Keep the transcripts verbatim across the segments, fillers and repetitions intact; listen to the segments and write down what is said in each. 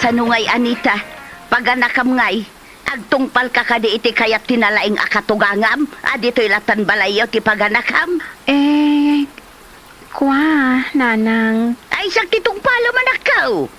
Sano ngay, Anita? Paganakam ngay? Agtungpalka kadi iti kayat ti nalaing a katugangam a ditoy lattan balayyo ti paganakam? Eh, kua, Nanang. Ay, siak ti tungpalem, anakko.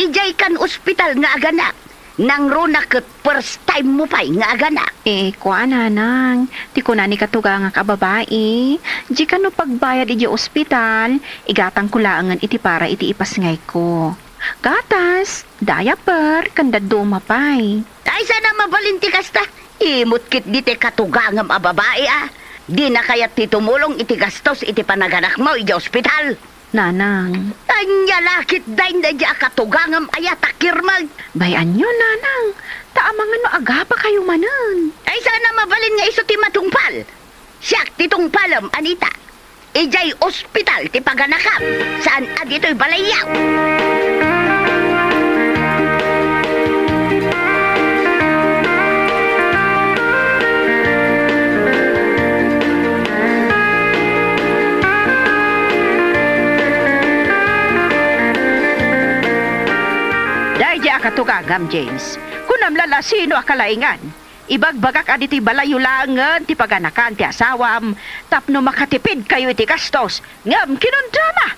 Idiay kan ospital nga aganak. Nangruna ket first time mo pay nga aganak. Eh, kua, Nanang. Ti kuna ni katugangak a babai, di kano pagbayad idiay ospital, igatangko laengen iti para iti ipasngayko. Gatas, diaper, ken dadduma pay. Ay, saan a mabalin ti kasta? Imot ketdi ti katugangam a babai, a. Dina kayat ti tumulong iti gastos iti panaganakmo idiay ospital. Nanang. Ania la ketdin daydi a katugangam aya, takirmeg? Bay-anyo, Nanang. Ta amangan no agapakayo manen. Ay, saan a mabalin nga isu ti matungpal? Siak ti tungpalem, Anita. Idiay ospital ti paganakam, saan a ditoy balayyo. Daydi a katugangam, James. Kunam la, sino a kalaingan? Ibagbagak a ditoy balayyo laengen ti paganakan ti asawam tapno makatipidkayo iti gastos, ngem kinundrana.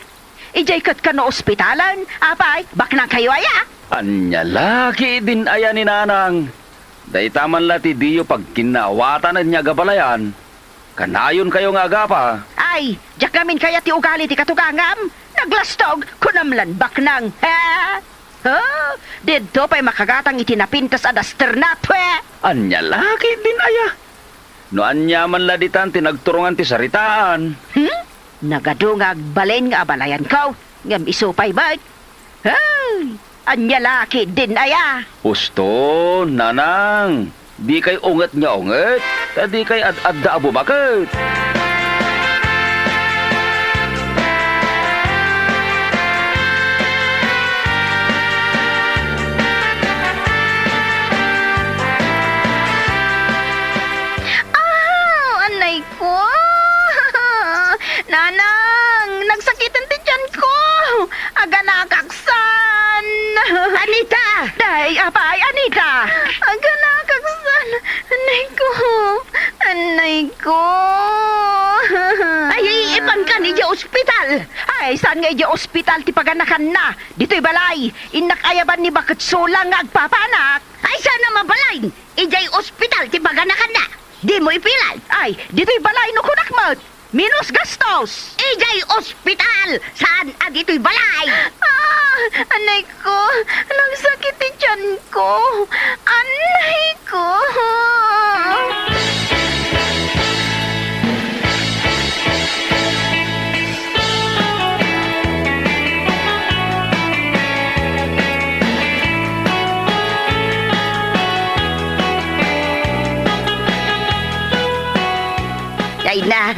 Idiay ket kano ospitalen, apay, baknangkayo aya? Ania la ketdin aya ni Nanang? Dayta man la ti diyo pagkinnaawatan ania nga balayan. Kanayonkayo nga agapa. Ay, diak ngamin kayat ti ugali ti katugangam. Naglastog, kunam lan baknang. Ha? Ha? Didto pay makagatang iti napintas a daster na, pwe! Ania la ketdin aya? No ania man la ditan ti nagturongan ti saritaan. Hmm? Nagadu nga agbalin nga abalayanko, ngem isu pay met. Hey! Ania la ketdin aya? Husto, Nanang. Dikay unget nga unget, ta dikay ad-adda a bumaket. Ah, anay ko! Nanang, nagsakiten ti tiyanko! Aganakaksan! Anita! Day, apay, Anita! Aganakaksan! Anay ko! Anay ko! Ay, ipankan idiay ospital! Ay, saan nga idiay ospital ti paganakanna? Ditoy balay, innak ayaban ni Baket Sulang nga agpapanak! Ay, saan a mabalin? Idiay ospital ti paganakanna. Dimo ipilay. Ay, ditoy balay no kunak met. Minus gastos. Idiay ospital, saan a ditoy balay. Ah, anay ko, nagsakit ti tiyan ko. Anay ko. Ay na.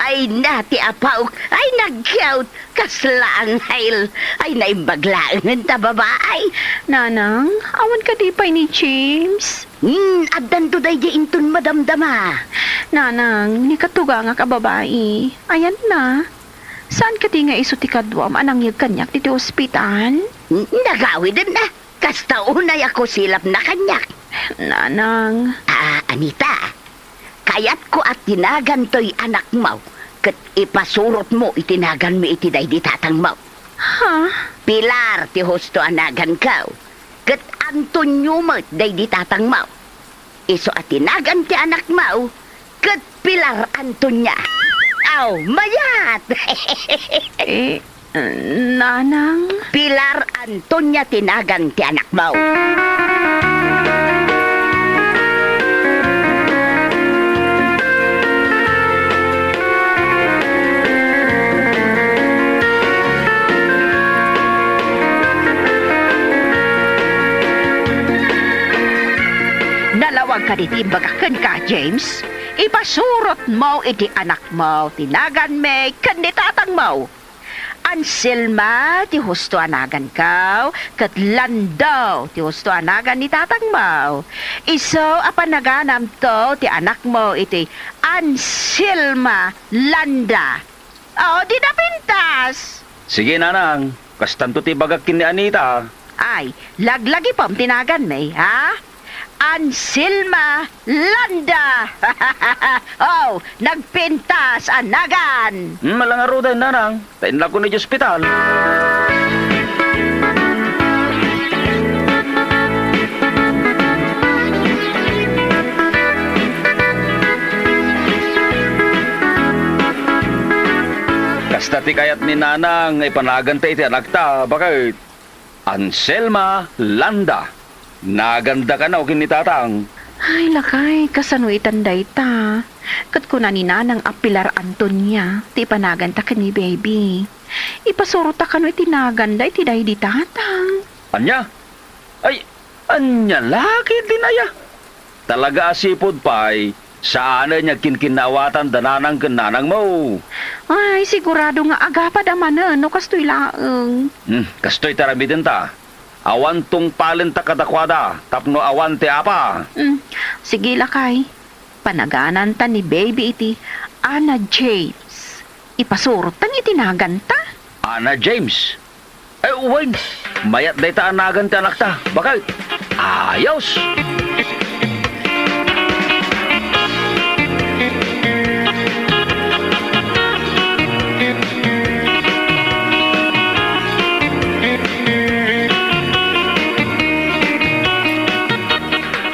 Ay na, ti apaok. Ay, nagkiawt. Kasla anghel. Ay, naimbag laengen ta babai. Nanang, awan kadi pay ni James? Hmm, addanto daydi inton madamdama. Nanang, ni katugangak a babai, ayanna. Saan kadi nga isu ti kaduam a nangyeg kaniak ditoy ospital? N-, nagawiden na. Kasta unay a kusilapna kaniak. Nanang. Ah, Anita, kayatko a tinagan toy anakmo ket ipasurotmo iti naganmi iti daydi tatangmo. Ha? Pilar ti husto a naganko, ket Antonio met daydi tatangmo. Isu a tinagan ti anakmo ket Pilar Antonia. Aw, mayat! Eh, Nanang? Pilar Antonia ti nagan ti anakmo. Nalawag kadi ti imbagak kenka, James? Ipasurotmo iti anakmo ti naganmi ken ni tatangmo. Anselma ti husto a naganko, ket Lando ti husto a nagan ni tatangmo. Isu a panaganamto ti anakmo iti Anselma Landa. O, di napintas! Sige, Nanang. Kastanto ti ibagak ken ni Anita. Ay, laglagipem ti naganmi, ha? Anselma Landa! Oh, nagpintas a nagan! Hmm, ala ngaruden, nanang. Ta innak idiay ospital. Kasta ti kayat ni nanang nga ipanaganta iti anakta, baket. Anselma Landa. Naganda kano ken ni tatang. Ay, lakay, kasano itan dayta? Ket kuna ni nanang a pilar Antonia ti ipanaganta ken ni baby. Ipasurotta kano iti naganda iti daydi tatang. Ania? Ay, ania la ketdin aya? Talaga a sipud pay, saanen nga agkinkinnaawatan da nanang ken nanangmo. Ay, sigurado nga agapad a manen no kastoy laeng. Hmm, kastoy ti aramidenta. Awan tungpalenta kadakuada tapno awan ti apa. Hmm, sige, lakay. Panagananta ni baby iti Ana James. Ipasurotta iti naganta. Ana James? Eh, wen, mayat dayta a nagan ti anakta. Baket. Ayos!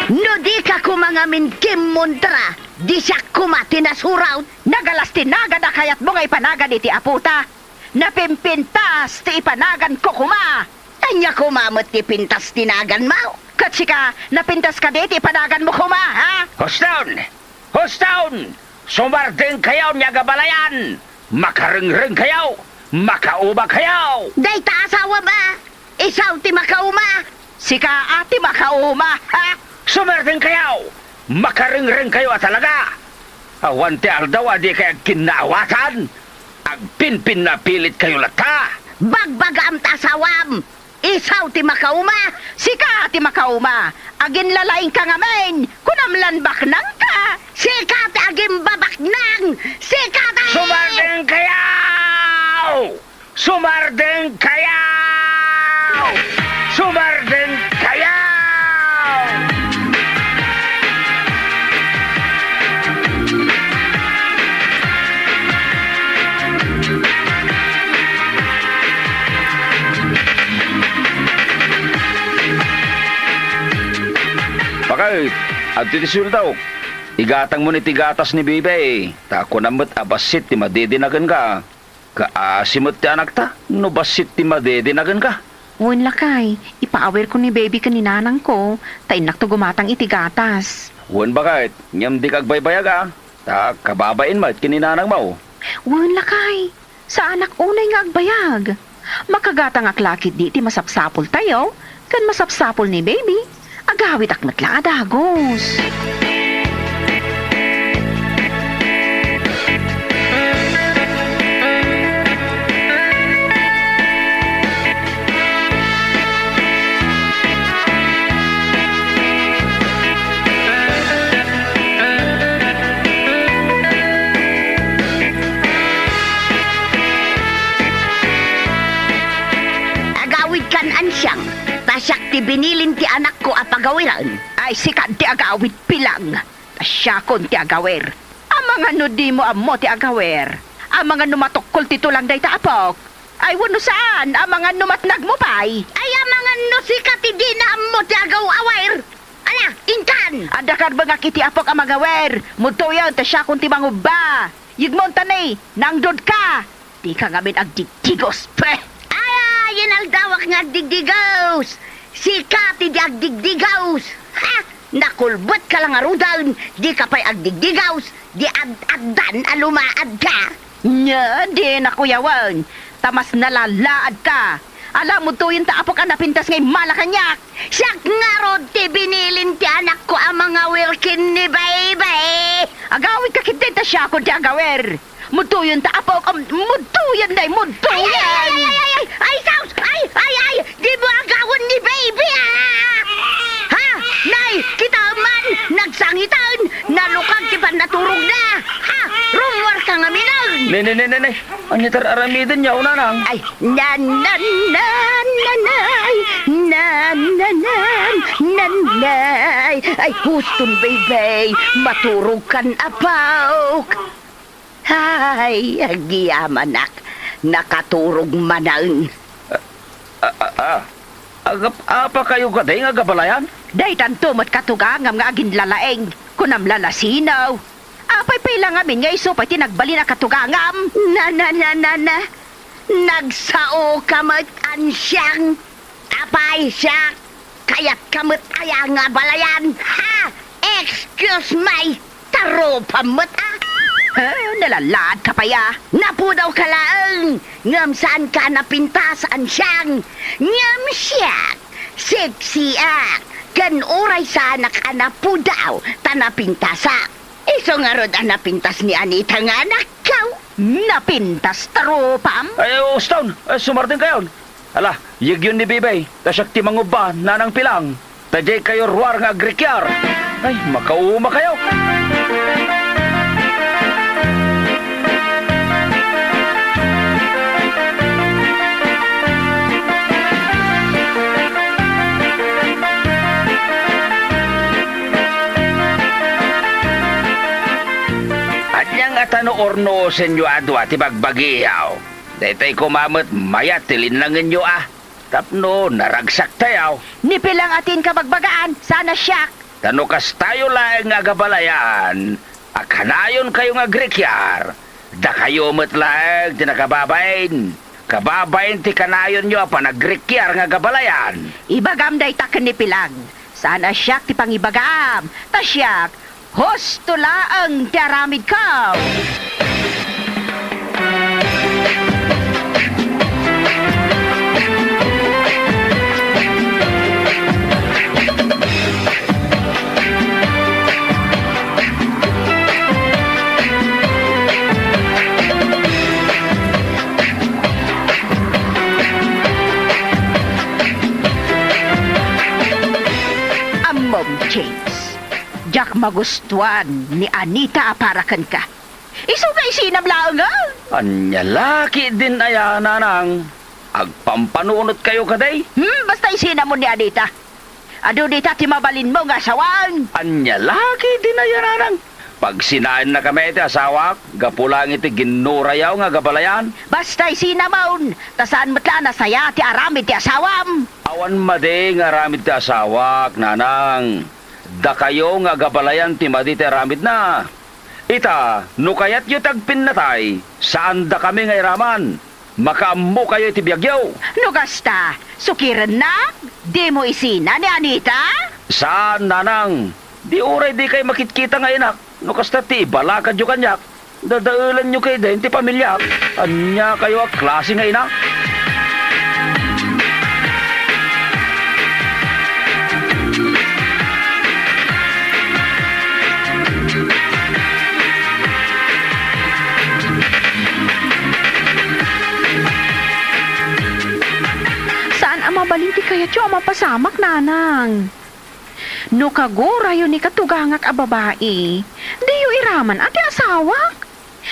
No dika koma ngamin kimmontra, di siak koma ti nasuraw. Nagalas ti nagan a kayatmo nga ipanagan iti apota. Napimpintas ti ipanaganko koma. Ania koma met ti pintas ti naganmo? Ket sika, napintas kadi ti ipanaganmo koma, ha? Huston! Huston! Sumardengkayo nia nga abalayan! Makarengrengkayo! Makaumakayo! Dayta asawam a! Isu ti makauma! Sika a ti makauma, ha? Sumardengkayo! Makarengrengkayo a talaga! Awan ti aldaw a dikay agkinnaawatan! Agpinpinnapilitkayo latta! Bagbagaam ta asawam! Isu ti makauma! Sika ti makauma! Aginlalaingka ngamin! Kunam lan baknangka! Sika ti agimbabaknang! Sika ti Sumardengkayo! Sumardengkayo! Sumardengkayo! Baket, adtoy ti sueldo. Igatangmon iti gatas ni Bibi, ta kunam met a bassit ti madidinagenka. Kaasi met ti anakta no bassit ti madidinagenka. Wen, lakay, ipaawirko ni Baby ken ni nanangko, ta innakto gumatang iti gatas. Wen, baket, ngem dika agbaybayag a, ta kababain met ken ni nanangmo. Wen, lakay, saanak unay nga agbayag. Makagatangak la ketdi ti masapsapultayo, ken masapsapul ni Baby. Agawidak met la a dagus. Agawidkan, Ansiang, ta siak ti binilin ti anakko a pagawiren. Ay, sika ti agawid, pilang. Ta siakon ti agawir. Amangan no dimo ammo ti agawir. Amangan no matukkol ti tulang dayta apok. Ay, wenno saan, amangan no matnagmo pay. Ay, amangan no sika ti dina ammo ti agaw-awir. Ala, inkan! Adda karbengak iti apok a magawir. Mudtoyen, ta siakon ti mangubba. Yegmo unta ni, nangdodka. Dika ngamin agdigdigos, pwe! Ay, ay, inaldawak nga agdigdigos! Sika ti di agdigdigos! Ha! Nakulbetka la ngaruden, dika pay agdigdigos, di ad-addan a lumaadka! Nya, dinak uyawen, ta mas nalalaadka! Ala, mudtoyen ta apok a napintas nga immala kaniak! Siak ngarud ti binilin ti anakko a mangawir ken ni Baybay! Agawidka ketdi ta siakon ti agawir! Mudtoyen ta apok, um, mudtoyen, nay, mudtoyen! Ay, ay, ay, ay, ay, ay, ay, sus! Ay, ay, ay! Dimo agawen ni Baby, ah! Ha? Nay, kitaem man, nagsangiten, nalukag ti pannaturogna! Ha? Rummuarka ngaminen! Ne, ne, ne, ne, ne. Ania ti ar-aramidenyo, nanang? Ay, na, na, na, nanay. Na, na, na, nanay. Ay, huston, baybay. Maturogkan, apok. Ay, agyamanak. Nakaturog manen. A, a, a. Agap-, apakayo kadi nga agabalayan? Daytanto met katugangam nga aginlalaing. Kunam la, nasino? Apay pay la ngamin nga isu pay ti nagbalin a katugangam? Na, na, na, na, na. Nagsaoka met, Ansyang. Apay, siak? Kayatka met aya nga abalayan? Ha? Excuse me. Tarupam met, a. Ha? Nalalaadka pay, a. Napudawka laeng. Ngem saanka a napintas, Ansyang. Ngem siak, seksiak. Ken uray saanak a napudaw ta napintasak. Isu ngarud a napintas ni Anita nga anakko. Napintas, tarupam? Ay, uston. Ay, sumardengkayon. Ala, yegyon ni Bibay, ta siak ti mangubba, Nanang Pilang. Ta diyaykayo ruar nga agrikiar. Ay, makaumakayo. Ania ngata no urnosenyo a dua ti bagbagiyo? Daytoy koma met mayat ti linnangenyo, a. Tapno naragsak tayo. Ni Pilang a ti inkabagbagaan, saan a siak. Ta no kastayo laeng nga agabalayan a kanayonkayo nga agrikiar, dakayo met laeng ti nakababain. Kababain ti kanayonyo a panagrikiar nga agabalayan. Ibagam dayta ken ni Pilang. Saan a siak ti pangibagam. Ta siak, husto laeng ti aramidko. Ammom, James, diak magustuan ni Anita a para kenka. Isu nga isinam laeng, a? Ania la ketdin aya, nanang? Agpampanunotkayo kadi? Hmm, basta isinamon ni Anita. Adu dita ti mabalinmo nga asawaen. Ania la ketdin aya, nanang? Pagsinaennakami ti asawak, gapu laeng iti ginnorayo nga agabalayan. Basta isinamon, ta saan met la a nasaya ti aramid ti asawam. Awan madi nga aramid ti asawak, nanang. Dakayo nga agabalayan ti madi ti aramidna. Ita, no kayatyo ti agpinnatay, saandakami nga iraman. Makaammokayo iti biagyo. No kasta, sukirennak? Dimo isina ni Anita? Saan, nanang. Di uray dikay makitkita nga inak. No kasta ti ibalakadyo kaniak, dadaelanyo ketdin ti pamiliak. Ania kayo a klase nga ina? Saan a mabalin ti kayatyo a mapasamak, nanang. No kaguroyo ni katugangak a babai, diyo iraman a ti asawak?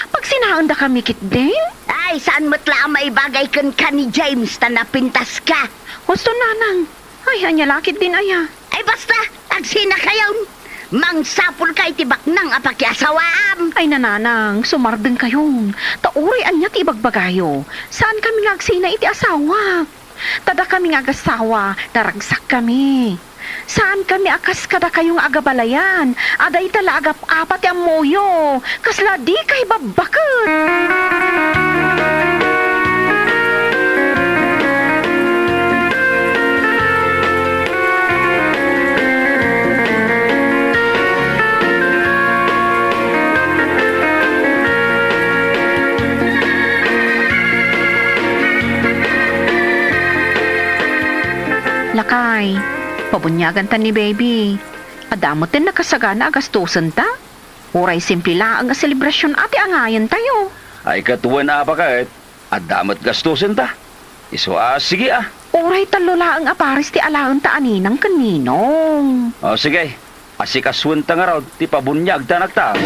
Pagsinaendakami ketdi? Ay, saan met la a maibagay kenka ni James ta napintaska? Husto, nanang. Ay, ania la ketdin aya? Ay, basta, agsinakayon. Mangsapulka iti baknang a pakiasawaam. Ay, nanang, sumardengkayon. Ta uray ania ti ibagbagayo, saankami nga agsina iti asawak. Ta dakami nga agasawa, naragsakkami. Saankami a kas kadakayo nga agabalayan, a dayta la agap-apa ti ammoyo, kasla dikay babbaket. Lakay, pabuniaganta ni baby. Adda met ti nakasagana a gastosenta. Uray simple laeng a selebrasion a ti angayentayo. Ay, ket wen a baket, adda met gastosenta. Isu a, sige a. Uray tallo laeng a pares ti alaenta a ninang ken ninong. O, sige. Asikasuenta ngarud ti pabuniag ti anakta.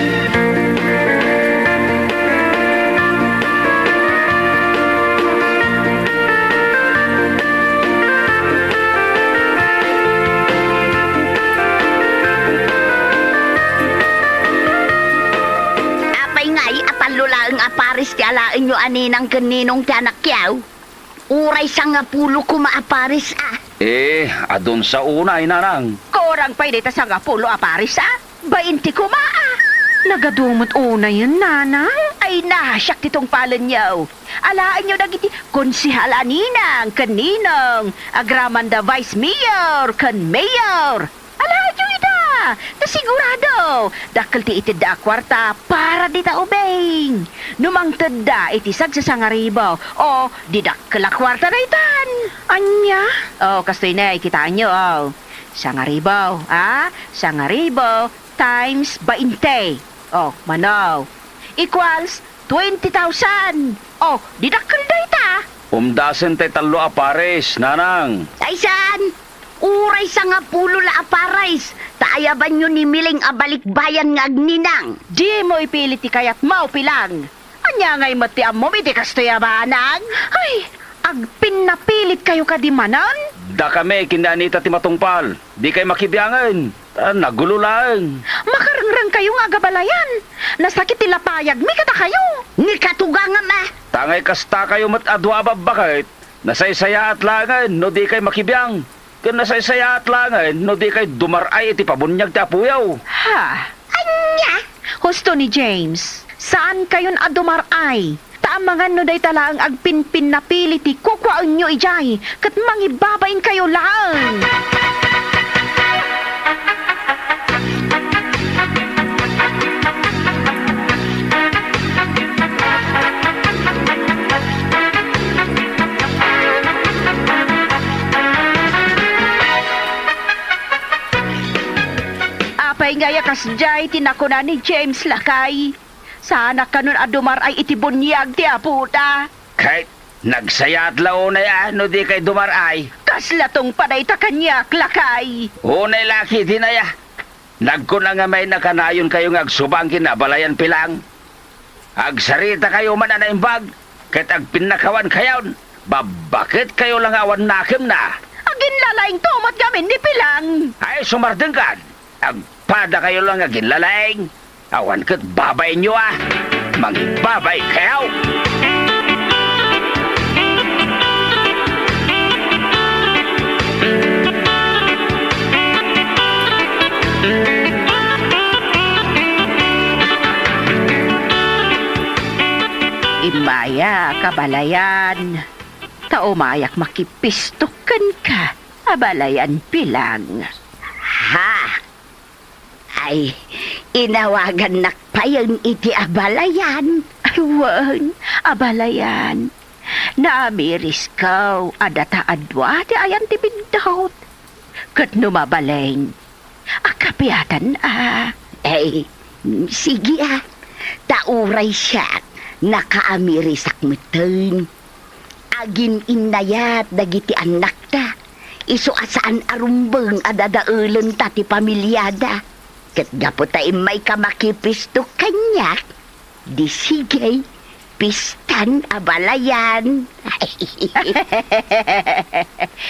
Tallo laeng a pares ti alaenyo a ninang ken ninong ti anakyo. Uray sangapulo koma a pares a. Eh, adun sa unay, nanang. Kurang pay dayta sangapulo a pares a. Bainte koma a. Nagadu met unayen, nanang. Ay, nasiak ti tungpalenyo. Alaenyo dagiti konsehal a ninang ken ninong, agraman da vice mayor ken mayor. Alaenyo ida! Ta sigurado, dakkel ti itedda a kuarta para dita ubing. No mangtedda iti sagsasangaribo, o, di dakkel a kuarta daytan. Ania? O, kastoy ne, kitaenyo, o. Sangaribo, a? Sangaribo times bainte. O, mano? Equals twenty thousand. O, di dakkel dayta. Umdasen tay tallo a pares, nanang. Ay saan? Uray sangapulo la a pares, ta ayabanyo ni Miling a balikbayan nga agninang. Dimo ipili ti kayatmo, Pilang. Ania ngay met ti ammom iti kastoy a banag? Ay, agpinnapilitkayo kadi manen? Dakami ken ni Anita ti matungpal. Dikay makibiangen. Ta nagulo laeng. Makarengrengkayo nga agabalayan. Nasakit ti lapayagmi kadakayo. Ni katugangam a. Ta ngay kastakayo met a dua a babbaket, nasaysayaat laengen no dikay makibiang. Ken nasaysayaat laengen no dikay dumar-ay iti pabuniag ti apoyo. Ha? Ania? Husto ni James, saankayon a dumar-ay. Ta amangan no dayta laeng agpinpinnapili ti kukuaenyo idiay, ket mangibabainkayo laeng. Apay ngay a kasdiay ti nakuna ni James, lakay? Saanak kanon a dumar-ay iti buniag ti Apoda. Ket nagsayaat la unay a no dikay dumar-ay. Kasla tungpa dayta kaniak, lakay. Unay la ketdin aya. Nagkuna nga main a kanayonkayo nga agsubang ken ni Abalayan, Pilang. Agsaritakayo man a naimbag, ket agpinnakawankayon. Babbaketkayo la nga awan nakemna. Aginlalaingto met ngamin ni Pilang. Ay, sumardengkan. Agpadakayo la nga aginlalaing. Awan ket babainyo a. Mangibabaikayo. Immayak, Abalayan. Ta umayak makipistok kenka, Abalayan, Pilang. Ha? Ay, inawagannak payen iti Abalayan. Ay, wen, Abalayan. Naamirisko a data a dua ti ayan ti biddut. Ket no mabalin, akapiatan a. Ay, sige a. Ta uray siak, nakaamirisak metten. Agin-innayat dagiti annakta, isu a saan a rumbeng a dadaelenta ti pamiliada. Ket gapu ta immayka makipistok kaniak, di sige, pistan, Abalayan.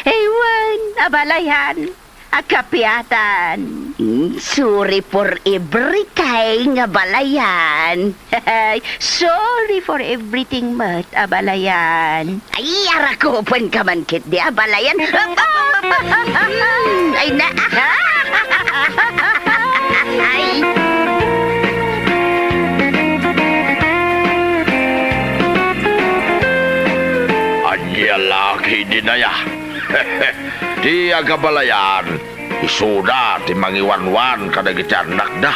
Ay, wen, Abalayan. A kapiatan. Mm, sorry for everything, Abalayan. Sorry for everything met, Abalayan. Ay, arakupenka man ketdi, Abalayan. Ay, na. Ay. Ania la ketdin aya? Ti agabalayan, isuda ti mangiwanwan kadagiti annakda.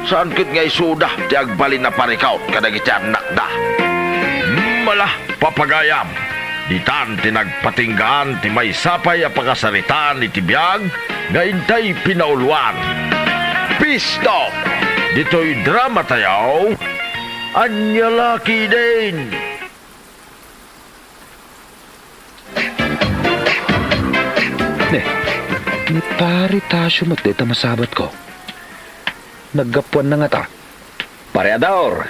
Saan ket nga isuda ti agbalin a parikut kadagiti annakda. Mala, papagayam, ditan ti nagpatinggaan ti maysa pay a pakasaritaan iti biag nga intay pinauluan. Pisto! Ditoy dramatayo, Ania la ketdin? Ne, ni Pare Tasio met dayta masabatko. Naggapuanna ngata? Pare Ador,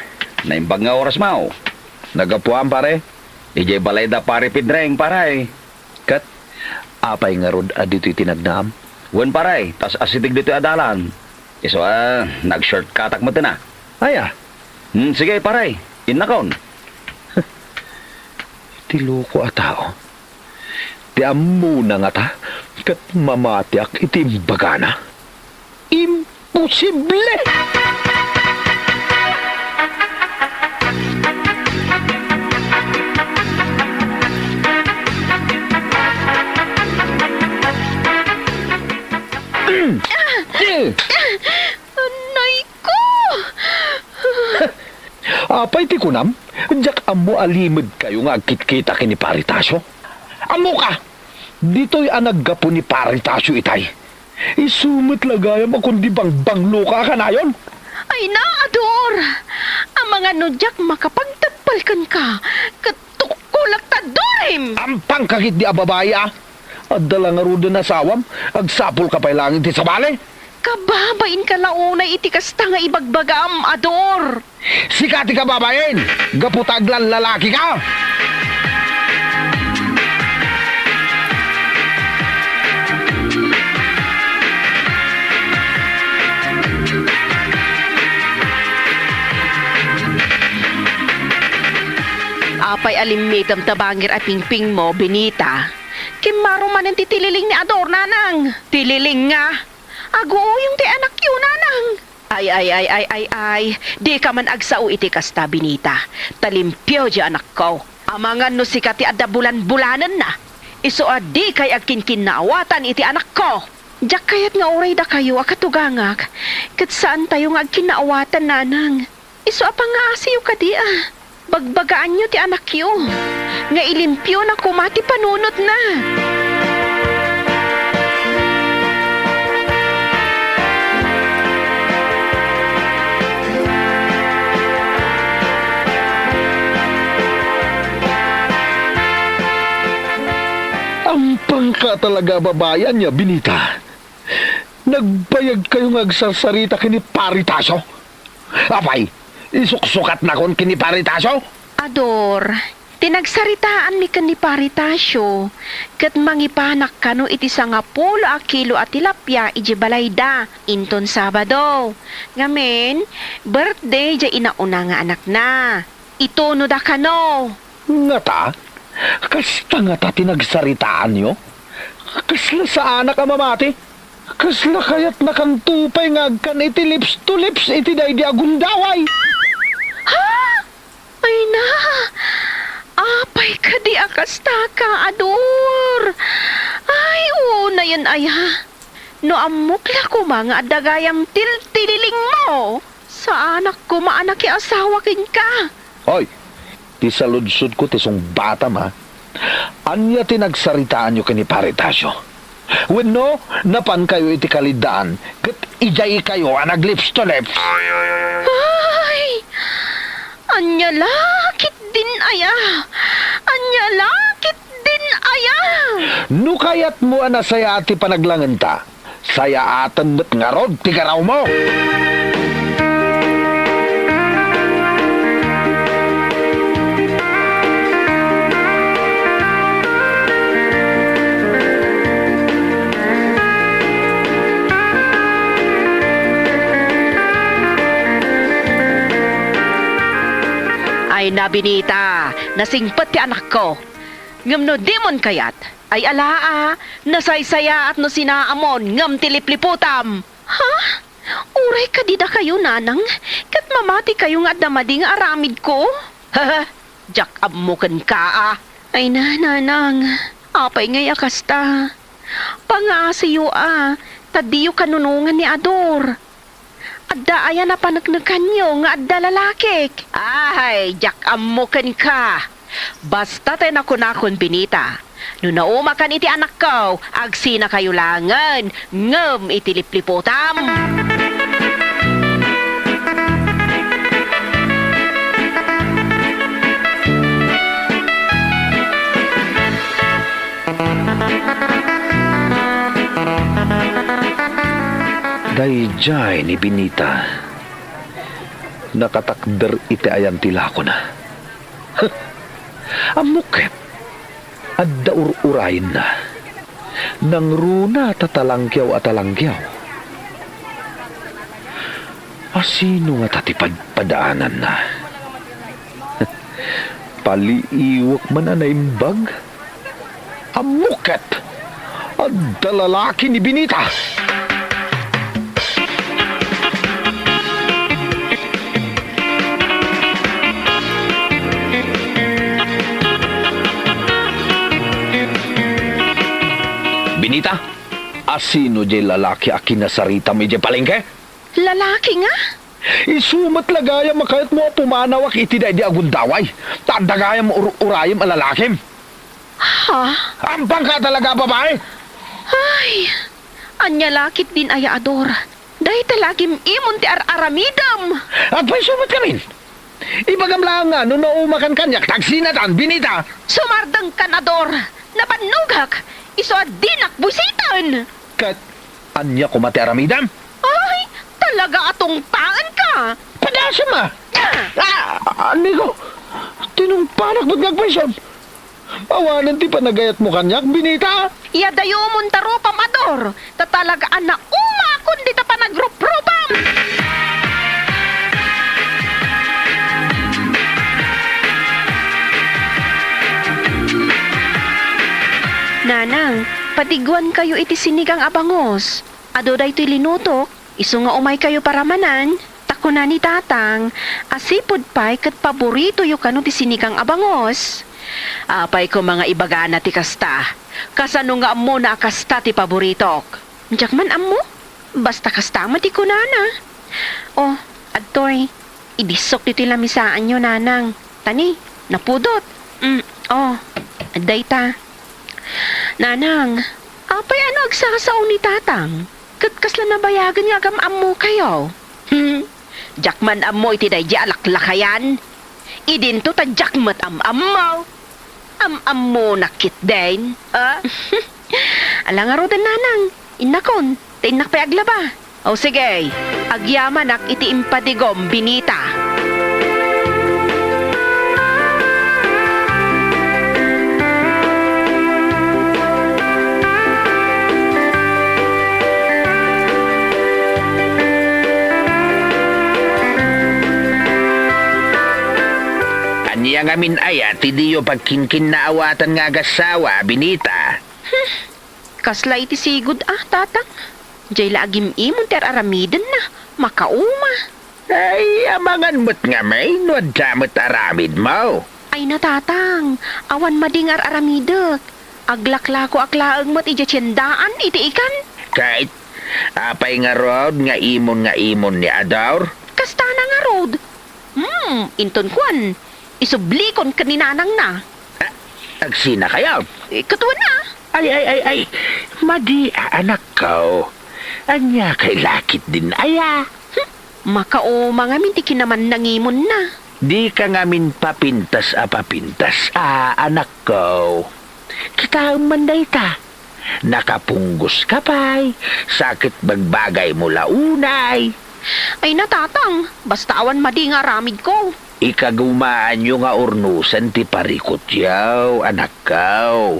naimbag nga orasmo. Naggapuam, pare. Idiay balay da Pare Pedreng, pare. Ket apay ngarud a ditoy tinadnaam? Wen, pare, ta as-asideg ditoy a dalan. Isu a nag-shortcutak met a. Aya? Hmm, sige, pare. Innakon. Ti loko a tao. Ti ammona ngata, ket mamatiak iti imbagana. Imposible! Nay ko! Apay ti kunam? Diak ammo a limedkayo nga agkitkita ken ni Pari Tasio. Ammoka! Ditoy a naggapu ni Pari Tasio itay. Isu met la gayam a kundi bangbangloka a kanayon. Ay na, Ador! Amangan no diak makapagteppel kenka, ket tukkolak ta durim! Ampangka ketdi a babai, a? Adda la ngaruden asawam, agsapulka pay laeng iti sabali? Kababainka la unay iti kasta nga ibagbagam, Ador! Sika ti kababain! Gapu ta aglallalakika! Apay a limmitem ta bangir a pingpingmo, Benita? Kimmaro manen ti tililing ni Ador, nanang! Tililing nga! Aguuyong ti anakyo, nanang! Ay, ay, ay, ay, ay, ay, dika man agsao iti kasta, Benita, ta limpio diay anakko. Amangan no sika ti adda bulan-bulanenna, isu a dikay agkinkinnaawatan iti anakko. Diak kayat nga uray dakayo a katugangak, ket saantayo nga agkinnaawatan, nanang. Isu a pangaasiyo kadi a. Bagbagaanyo ti anakyo nga ilimpiona koma ti panunotna. Ampangka talaga a babai ania, Benita. Nagbayagkayo nga agsarsarita ken ni Pari Tasio? Apay, isuksukatnakon ken ni Pari Tasio? Ador, ti nagsaritaanmi ken ni Pari Tasio, ket mangipanak kano iti sangapulo a kilo a tilapia idiay balayda inton Sabado. Ngamin, birthday diay inauna nga anakna. Itunoda kano. Ngata? Kasta ngata ti nagsaritaanyo? Kasla saanak a mamati? Kasla kayatnakanto pay nga agkan iti lips to lips iti daydi a gundaway? Ha? Ay na! Apay kadi a kastaka, Ador? Ay, unayen aya. No ammok la koma nga adda gayam tiltililingmo, saanak koma a nakiasawa kenka. Hoy, ti saludsodko ti sungbatam, a. Ania ti nagsaritaanyo ken ni Pare Tasio? Wenno, napankayo iti kaliddaan ket idiaykayo a naglips to lips? Ay! Ania la ketdin aya? Ania la ketdin aya? No kayatmo a nasayaat ti panaglangenta, sayaatem met ngarud ti garawmo. Ay na, Benita, nasingpet ti anakko. Ngem no dimon kayat, ay ala a, nasaysayaat no sinaamon ngem ti lipliputam. Ha? Uray kadi dakayo, nanang, ket mamatikayo nga adda madi nga aramidko? Diak ammo kenka a. Ay na, nanang, apay ngay a kasta? Pangaasiyo a, ta diyo kanunongan ni Ador. Adda aya napaneknekanyo nga adda lalakik? Ay, diak ammo kenka. Basta ti nakunakon, Benita, no naumakan iti anakko, agsinakayo laengen ngem iti lipliputam. Daydiay ni Benita, nakatakder iti ayan ti lakona. Ammok ket, adda ur-urayenna. Nangruna ta talanggiaw a talanggiaw. Asino ngata ti padpadaananna? Aliiwek man a naimbag. Ammok ket, adda lalaki ni Benita. Benita, asino diay lalaki a kinasaritam idiay palengke? Lalaki nga? Isu met la gayam a kayatmo a pumanawak iti daydi a gundaway. Ta adda gayam ur-urayem a lalakim. Ha? Ampangka talaga a babae? Ay, ania la ketdin aya, Ador? Dayta la agim-imon ti ar-aramidem. Agpayso met ngamin. Ibagam laeng nga no naumakan kaniak ta agsinatan, Benita. Sumardengkan, Ador. Nabannogak. Isu a dinak buisiten. Ket ania koma ti aramidem? Ay, talaga a tungpaanka! Padasem a! Ah! Ah, Nico, tinungpanak met nga agpayson. Awanen ti panagayatmo kaniak, Benita! Iyadayumon ta rupam, Ador, ta talaga a naumakon dita panagruprupam! Nanang, padiguankayo iti sinigang a bangus. Adu daytoy linutok, isu nga umaykayo paramanan, ta kuna ni Tatang a sipud pay ket paboritoyo kano ti sinigang a bangus. Apay koma nga ibagana ti kasta? Kasano nga ammona a kasta ti paboritok? Diak man ammo. Basta kasta met ti kunana. Oh, adtoy, idissok ditoy lamisaanyo, Nanang. Tani, napudot. Mm, oh, adda ita. Nanang, apay a no agsasao ni Tatang? Ket kasla nabayagen nga agam-ammokayo? Hmm, diak man ammo iti daydi a laklakayan. Idinto ta diak met am-ammo. Am-ammonak ketdin, a? Ala ngaruden, Nanang. Innakon, ta innak pay aglaba. O sige, agyamanak iti impadigom, Benita. Ania ngamin aya ti diyo pagkinkinnaawatan nga agassawa, Benita? Hmm. Kasla iti sigud a, Tatang. Diay la agim-imon ti ar-aramidenna. Makauma. Ay, amangan met ngamin no adda met aramidmo. Ay na, Tatang, awan madi nga ar-aramidek. Aglaklakoak laeng met idiay tiendaan iti ikan. Ket apay ngarud nga imon nga imon ni Ador? Kastana ngarud. Hmm, inton kuan, isublikon ken ni nanangna. Ah, agsinakayo? Eh, katuan na. Ay, ay, ay, ay, madi a, anakko. Ania kay lakit din aya? Hmm, makauma ngamin ti kinamannangimonna. Dika ngamin papintas a papintas a, anakko. Kitaem man dayta. Nakapunggoska pay, sa ket bagbagaymo la unay. Ay na, Tatang, basta awan madi nga aramidko. Ikagumaanyo nga urnosen ti parikutyo, anakko.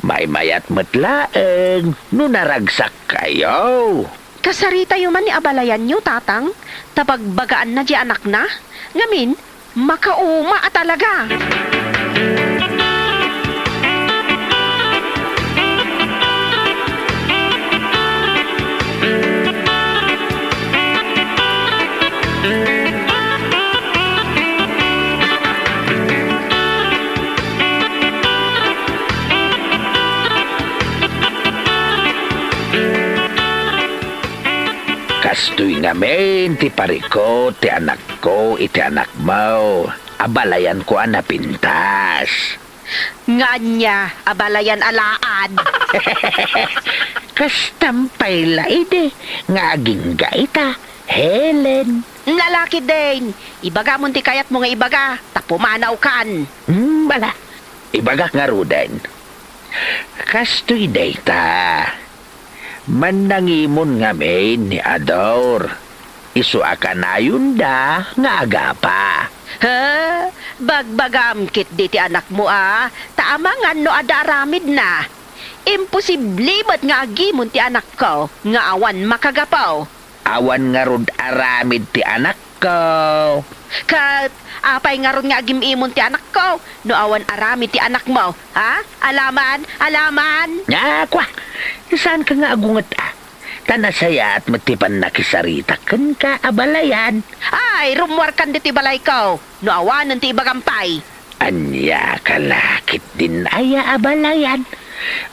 Maymayat met laeng no naragsakkayo. Kasaritayo man ni abalayanyo, Tatang, ta bagbagaanna diay anakna. Ngamin, makauma a talaga. Kastoy ngamin ti parikut ti anakko iti anakmo. Abalayanko a napintas. Nga ania, abalayan alaad? Kastam pay la idi nga agingga ita, Helen. Lalaki din, ibagamon ti kayatmo nga ibaga, ta pumanawkan. Hmm, bala. Ibagak ngaruden. Kastoy dayta. Mannangimon ngamin ni Ador. Isu a kanayonda nga agapa. Ha? Bagbagam ketdi ti anakmo a, ta amangan no adda aramidna. Imposible met nga agimon ti anakko nga awan makagapu. Awan ngarud aramid ti anakko. Ikaw. Ket apay ngarud nga agim-imon ti anakko no awan aramid ti anakmo? Ha? Alaman? Alaman? Nya, kwa! Saanka nga agunget, a? Ta nasayaat met ti pannakisaritak kenka a balayan. Ay, rummuarkan ditoy balayko no awanen ti ibagam pay. Ania ka la ketdin aya a balayan?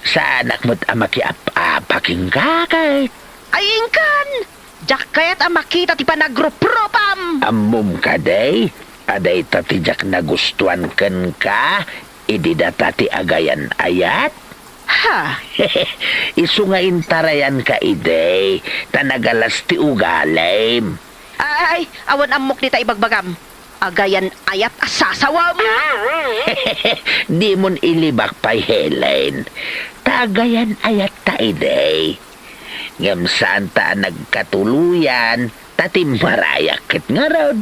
Saanak met a makiap-apa kenka ket. Ay, inkan! Diak kayat a makita ti panagruprupam! Ammom kadi a dayta ti diak nagustuan kenka idi data ti agayan-ayat? Ha? Isu nga intarayanka idi ta nagalas ti ugalim. Ay, awan ammok dita ibagbagam. Agayan-ayat a sasawem! Dimon ilibak pay, Helen. Ta agayan-ayatta idi. Ngem saanta a nagkatuloyan, ta timmarayak ket ngarud.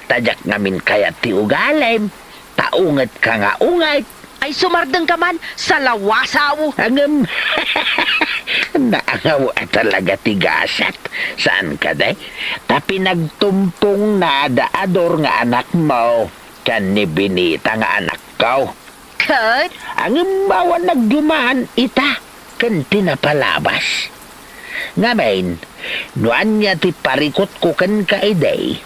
Ta diak ngamin kayat ti ugalim, ta ungetka nga unget. Ay, sumardengka man, salawasaw! Ngem, naangaw a talaga ti gasat, saan kadi? Ta pinagtumpongna da Ador nga anakmo ken ni Benita nga anakko. Ket? Ngem awan nagduman ita ken ti napalabas. Ngamin, no ania ti parikutko kenka idi,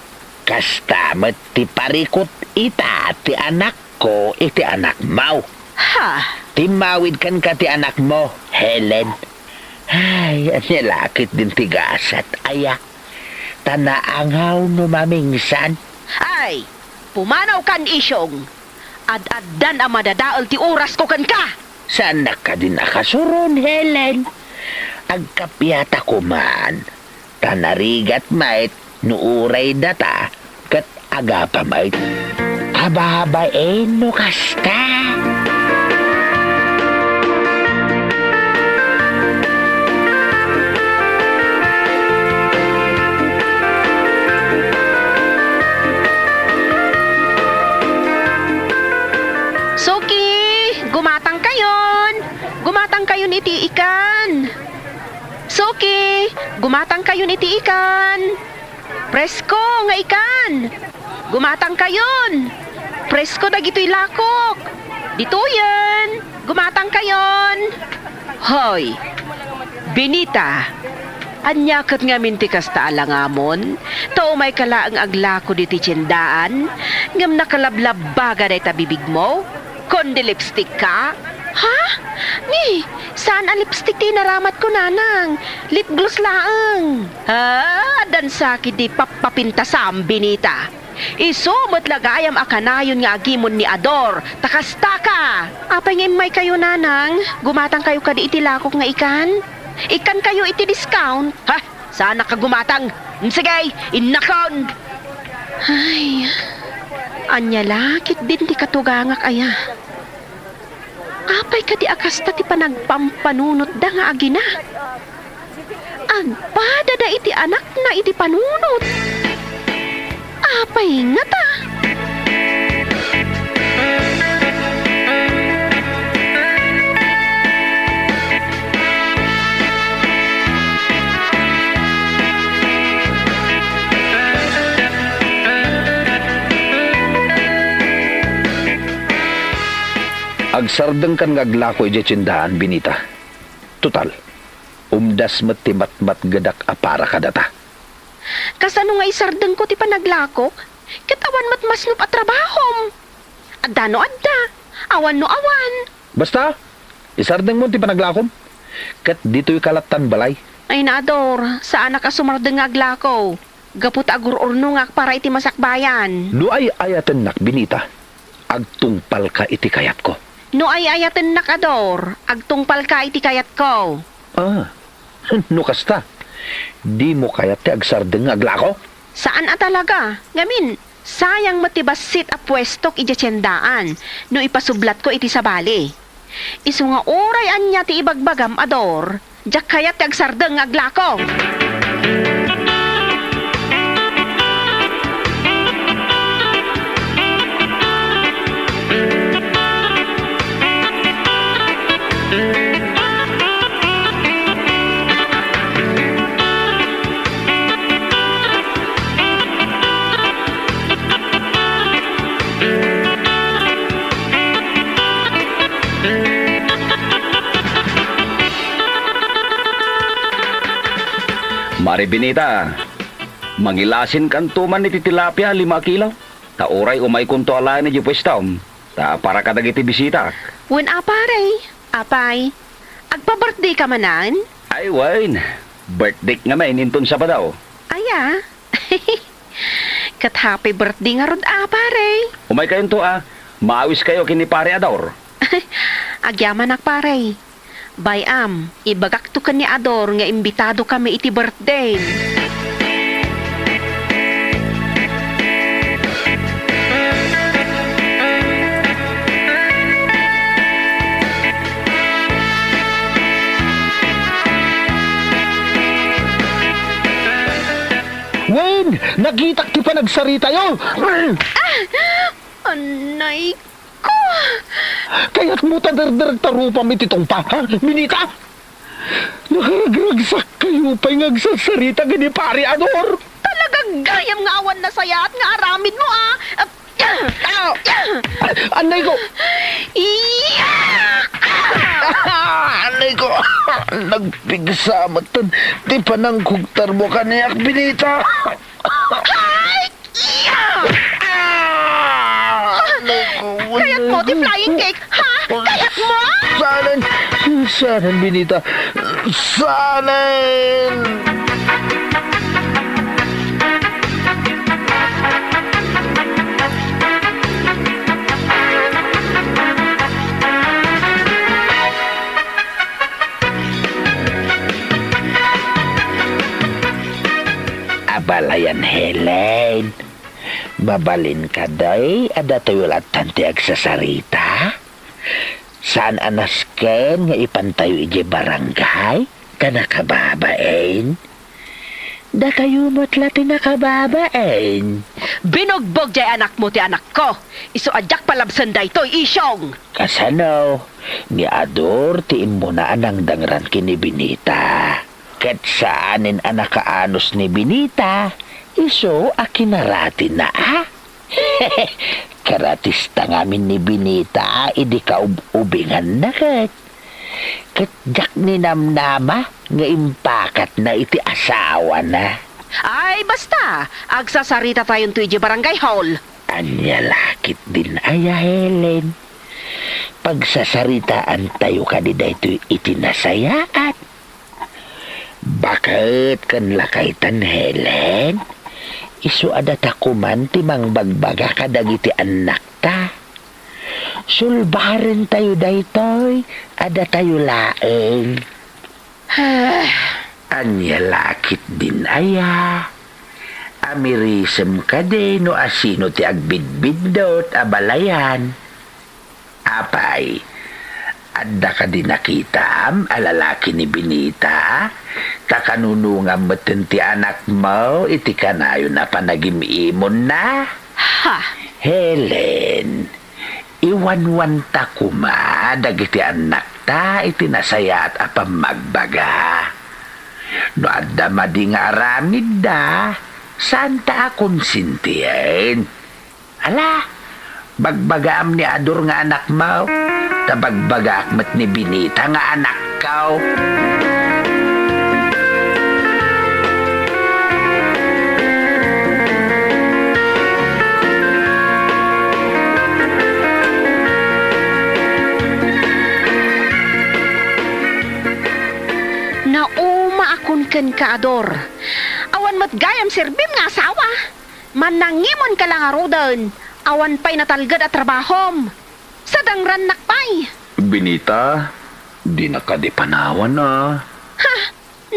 kasta met ti parikut ita ti anakko iti anakmo. Ha? Timmawid kenka ti anakmo, Helen. Ay, ania la ketdin ti gasat, aya? Ta naangaw no mamingsan. Ay, pumanawkan, Isyong. Ad-addan a madadael ti orasko kenka. Saannak kadin a kasuron, Helen. Agkappia ta koman, ta narigat met no uray data ket agapa met. Ababain no kasta. Suki, gumatangkayon! Gumatangkayon iti ikan! Suki, gumatangkayon iti ikan! Presko nga ikan! Gumatangkayon! Presko dagitoy lakok! Ditoyen! Gumatangkayon! Hoy! Benita! Ania ket ngamin ti kasta a langamon? Ta umayka laeng aglako ditoy tiendaan, ngem nakalablabbaga dayta bibigmo? Kundi lipstick ka? Ha? Ni, saan a lipstick ti inaramatko, nanang. Lip gloss laeng. Ah, addan sa ketdi pappapintasam, Benita. Isu met la gayam a kanayon nga agimon ni Ador, ta kasta ka. Apay nga immaykayo, nanang? Gumatangkayo kadi iti lakok nga ikan? Ikkankayo iti discount? Ha? Saanak a gumatang. Mm, sige, innakon! Ay, ania la ketdin ti katugangak aya? Apay kadi a kasta ti panagpampanunotda nga agina? Agpadada iti anakna iti panunot. Apay ngata? Agsardengkan nga aglako idiay tiendaan, Benita. Total, umdas met ti matmatgedak a para kadata. Kasano nga isardengko ti panaglakok? Ket awan met masnop a trabahom. Adda no adda, awan no awan. Basta, isardengmo ti panaglakom. Ket ditoyka lattan balay. Ay, Ador, saanak a sumardeng nga aglako. Gapu ta agur-urnongak para iti masakbayan. No ay-ayatennak, Benita, agtungpalka iti kayatko. No ay-ayatennak, Ador, agtungpalka iti kayatko. Ah, no kasta, dimo kayat ti agsardeng nga aglako? Saan a talaga. Ngamin, sayang met ti bassit a puestok idiay tiendaan no ipasublatko iti sabali. Isu nga uray ania ti ibagbagam, Ador, diak kayat ti agsardeng nga aglako. Ari Benita, mangilasinkanto man iti tilapia a lima a kilo. Ta uray umaykonto alaen idiay puestam, ta para kadagiti bisitak. Wen a, pare. Apay, agpa-birthday ka manen? Ay, wen. Birthday ngamin inton Sabado. Aya? Ket happy birthday ngarud a, pare. Umaykayonto a, maawiskayo ken ni Pare Ador. Agyamanak, pare. Bay-am, ibagakto ken ni Ador nga imbitadokami iti birthday. Wen, nakitak ti panagsaritayo. Anay ko! Kayatmo ta derderekta rupam iti tungpa, ha, Benita? Nakaragragsakkayo pay nga agsarsarita ken ni Pare Ador. Talaga gayam nga awan nasayaat nga aramidmo, a. Ah! Anay ko! Iya! Anay ko! Nagpigsa met ti panangkugtarmo kaniak, Benita. Ay! Ah! Naku, kayatmo ti naku. Flying cake, ha? Kayatmo? Saanen, saanen, Benita. Saanen! Abalayan, Helen. Mabalin kadi a datayo lattan ti agsasarita? Saan a nasken nga ipantayo idiay barangay ta nakababain? Datayo met la ti nakababain. Binugbog diay anakmo ti anakko. Isu a diak palabsen daytoy, Isyong. Kasano? Ni Ador ti immuna a nangdangran ken ni Benita. Ket saanen a nakaanus ni Benita, isu a kinaratina, a? Karatista ngamin ni Benita idi kaub-ubinganna ket. Ket diak ninamnama nga impakatna iti asawana. Ay, basta! Agsasaritatayon to idiay barangay hall. Ania la ketdin aya, Helen? Pagsasaritaantayo kadi daytoy iti nasayaat. Baket ken lakaytan, Helen. Isu a data koman ti mangbagbaga kadagiti annakta. Sulbarentayo daytoy a datayo laeng. Ania la ketdin aya? Amirisem kadi no asino ti agbidbiddut a balayan? Apay, adda kadi nakitam a lalaki ni Benita? Ta kanunongam metten ti anakmo iti kanayon a panagim-imonna? Ha? Helen, iwanwanta koma dagiti annakta iti nasayaat a pammagbaga. No adda madi nga aramidda, saanta a konsentien. Ala, bagbagaam ni Ador nga anakmo, ta bagbagaak met ni Benita nga anakko. Naumaakon kenka, Ador. Awan met gayam serbim nga asawa. Mannangimonka la ngaruden, awan pay natalged a trabahom. Sadangrannak pay. Benita, dina kadi panawan a. Ha!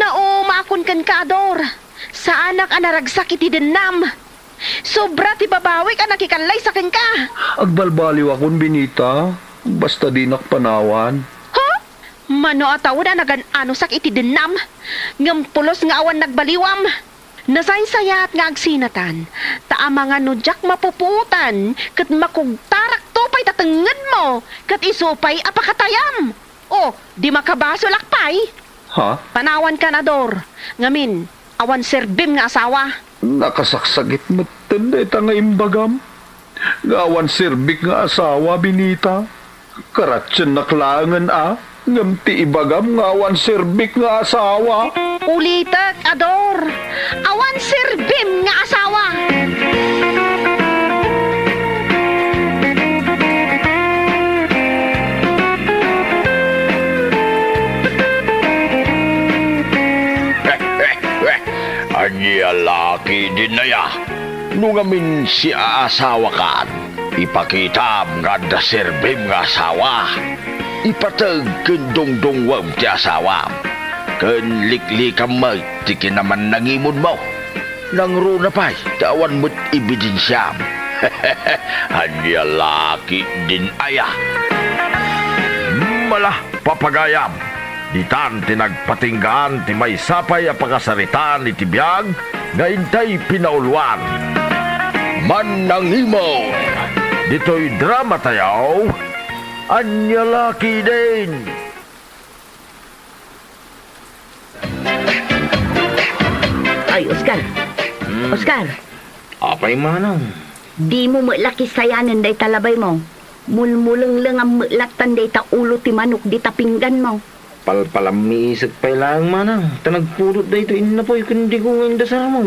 Naumaakon kenka, Ador. Saanak a naragsak iti dennam. Sobra ti babawik a nakikallaysa kenka. Agbalbaliwakon, Benita. Basta dinak panawan. Ha? Mano a tawen a nagan-anosak iti dennam, ngem pulos nga awan nagbaliwam. Nasaysayat nga agsinatan, ta amangan no diak mapupuotan ket makugtarakto pay ta tengngedmo ket isu pay a pakatayam. O, di makabasolak pay? Ha? Panawankan, Ador. Ngamin, awan serbim nga asawa. Nakasaksakit metten dayta nga imbagam. Nga awan serbik nga asawa, Benita. Karatiennak laengen a, ngem ti ibagam nga awan serbik nga asawa. Ulitek, Ador, awan serbim nga asawa. Ania la ketdin aya? No ngamin siaasawakan, ipakitam nga adda serbim nga asawa. Ipateg ken dungdungwem ti asawam, ken liklikam met ti kinamannangimudmo. Nangruna pay ta awan met ebidensiam. Ania la ketdin aya? Mala, papagayam, ditan ti nagpatinggaan ti maysa pay a pakasaritaan iti biag nga intay pinauluan. Mannangimon! Ditoy drama tayo, ania la ketdin? Ay, Oscar! Hmm. Oscar! Apay, manang? Dimo met la kisayanen dayta labaymo. Mulmulenglengam met lattan dayta ulo ti manok dita pingganmo. Palpalammiisek pay laeng, manang, ta nagpudot daytoy innapoy ken digo nga indasarmo.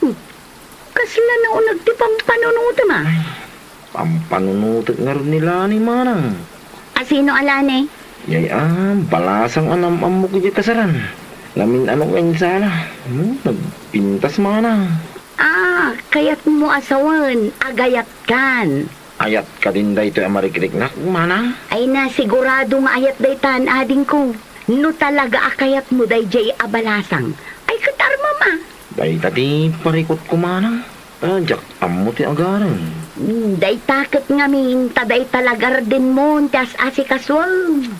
Hmm. Kasla nauneg ti pampanunotem, a? Pampanunotek ngarud ni Lani, manang. A, sino a Lani? Jay a balasang a nam-ammok idiay kasaran. Ngamin a no nga insala. Hmm, nagpintas, manang. A, kayatmo a sawen, agayatkan. Ayat kadin daytoy a marikriknak, manang? Ay na, sigurado nga ayat daytan, adingko. No talaga a kayatmo dayjay a balasang, ay ket armem a. Dayta ti parikutko, manang. A, diak ammo ti agarem. Hmm, dayta ket ngamin, ta dayta la gardenmon ti as-asikasuem.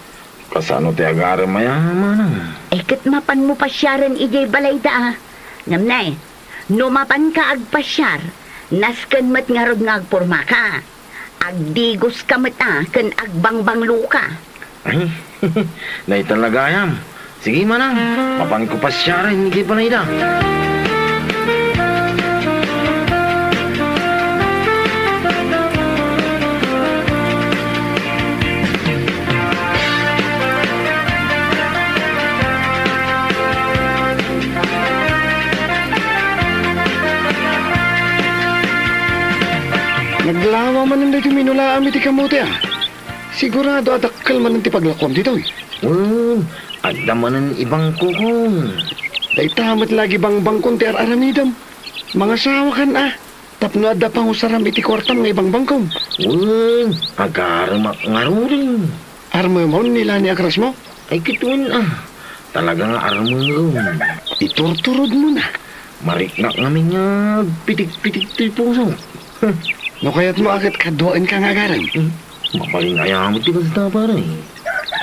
Kasano ti agarem aya, manang? Ay ket mapanmo pasiaren idiay balayda a. Ngem ne, no mapanka agpasiar, nasken met ngarud nga agpormaka. Agdigoska met a ken agbangbangloka. Ay, dayta la gayam. Sige, manang, mapanko pasiaren idiay balayda. Naglawa manen daytoy minulaam iti kamote, a. Sigurado a dakkel manen ti paglakuam ditoy. Wen, adda manen ibangkokon. Dayta met la agibangbangkon ti ar-aramidem. Mangasawakan, a. Tapno adda pangusaram iti kuartam nga ibangbangkom. Wen, agaremak ngaruden. Armemon ni Lani a krasmo? Ay, ket wen a. Talaga nga armem. Iturturodmon a. Mariknak ngamin nga agpitik-pitik toy pusok. No kayatmo a ket kaduaenka nga agarem. Hmm. Mabalin aya met ti kasta, pare.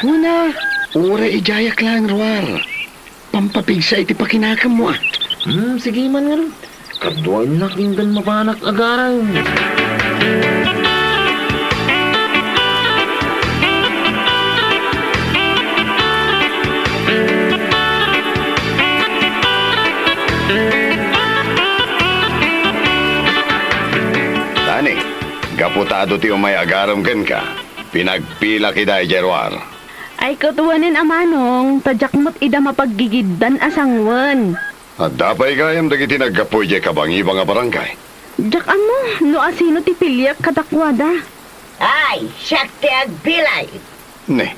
Wen a, uray idiayak laeng ruar. Pampapigsa iti pakinakemmo, a. Hmm, sige man ngarud. Kaduaennak inton mapanak agarem. Lani, gapu ta adu ti umay agarem kenka, pinagpilak ida idiay ruar. Ay, ket wen a manong, ta diak met ida mapaggigiddan a sangwen. Adda pay gayam dagiti naggapu idiay kabangibang a barangay? Diak ammo no asino ti piliek kadakuada. Ay, siak ti agpili. Ne,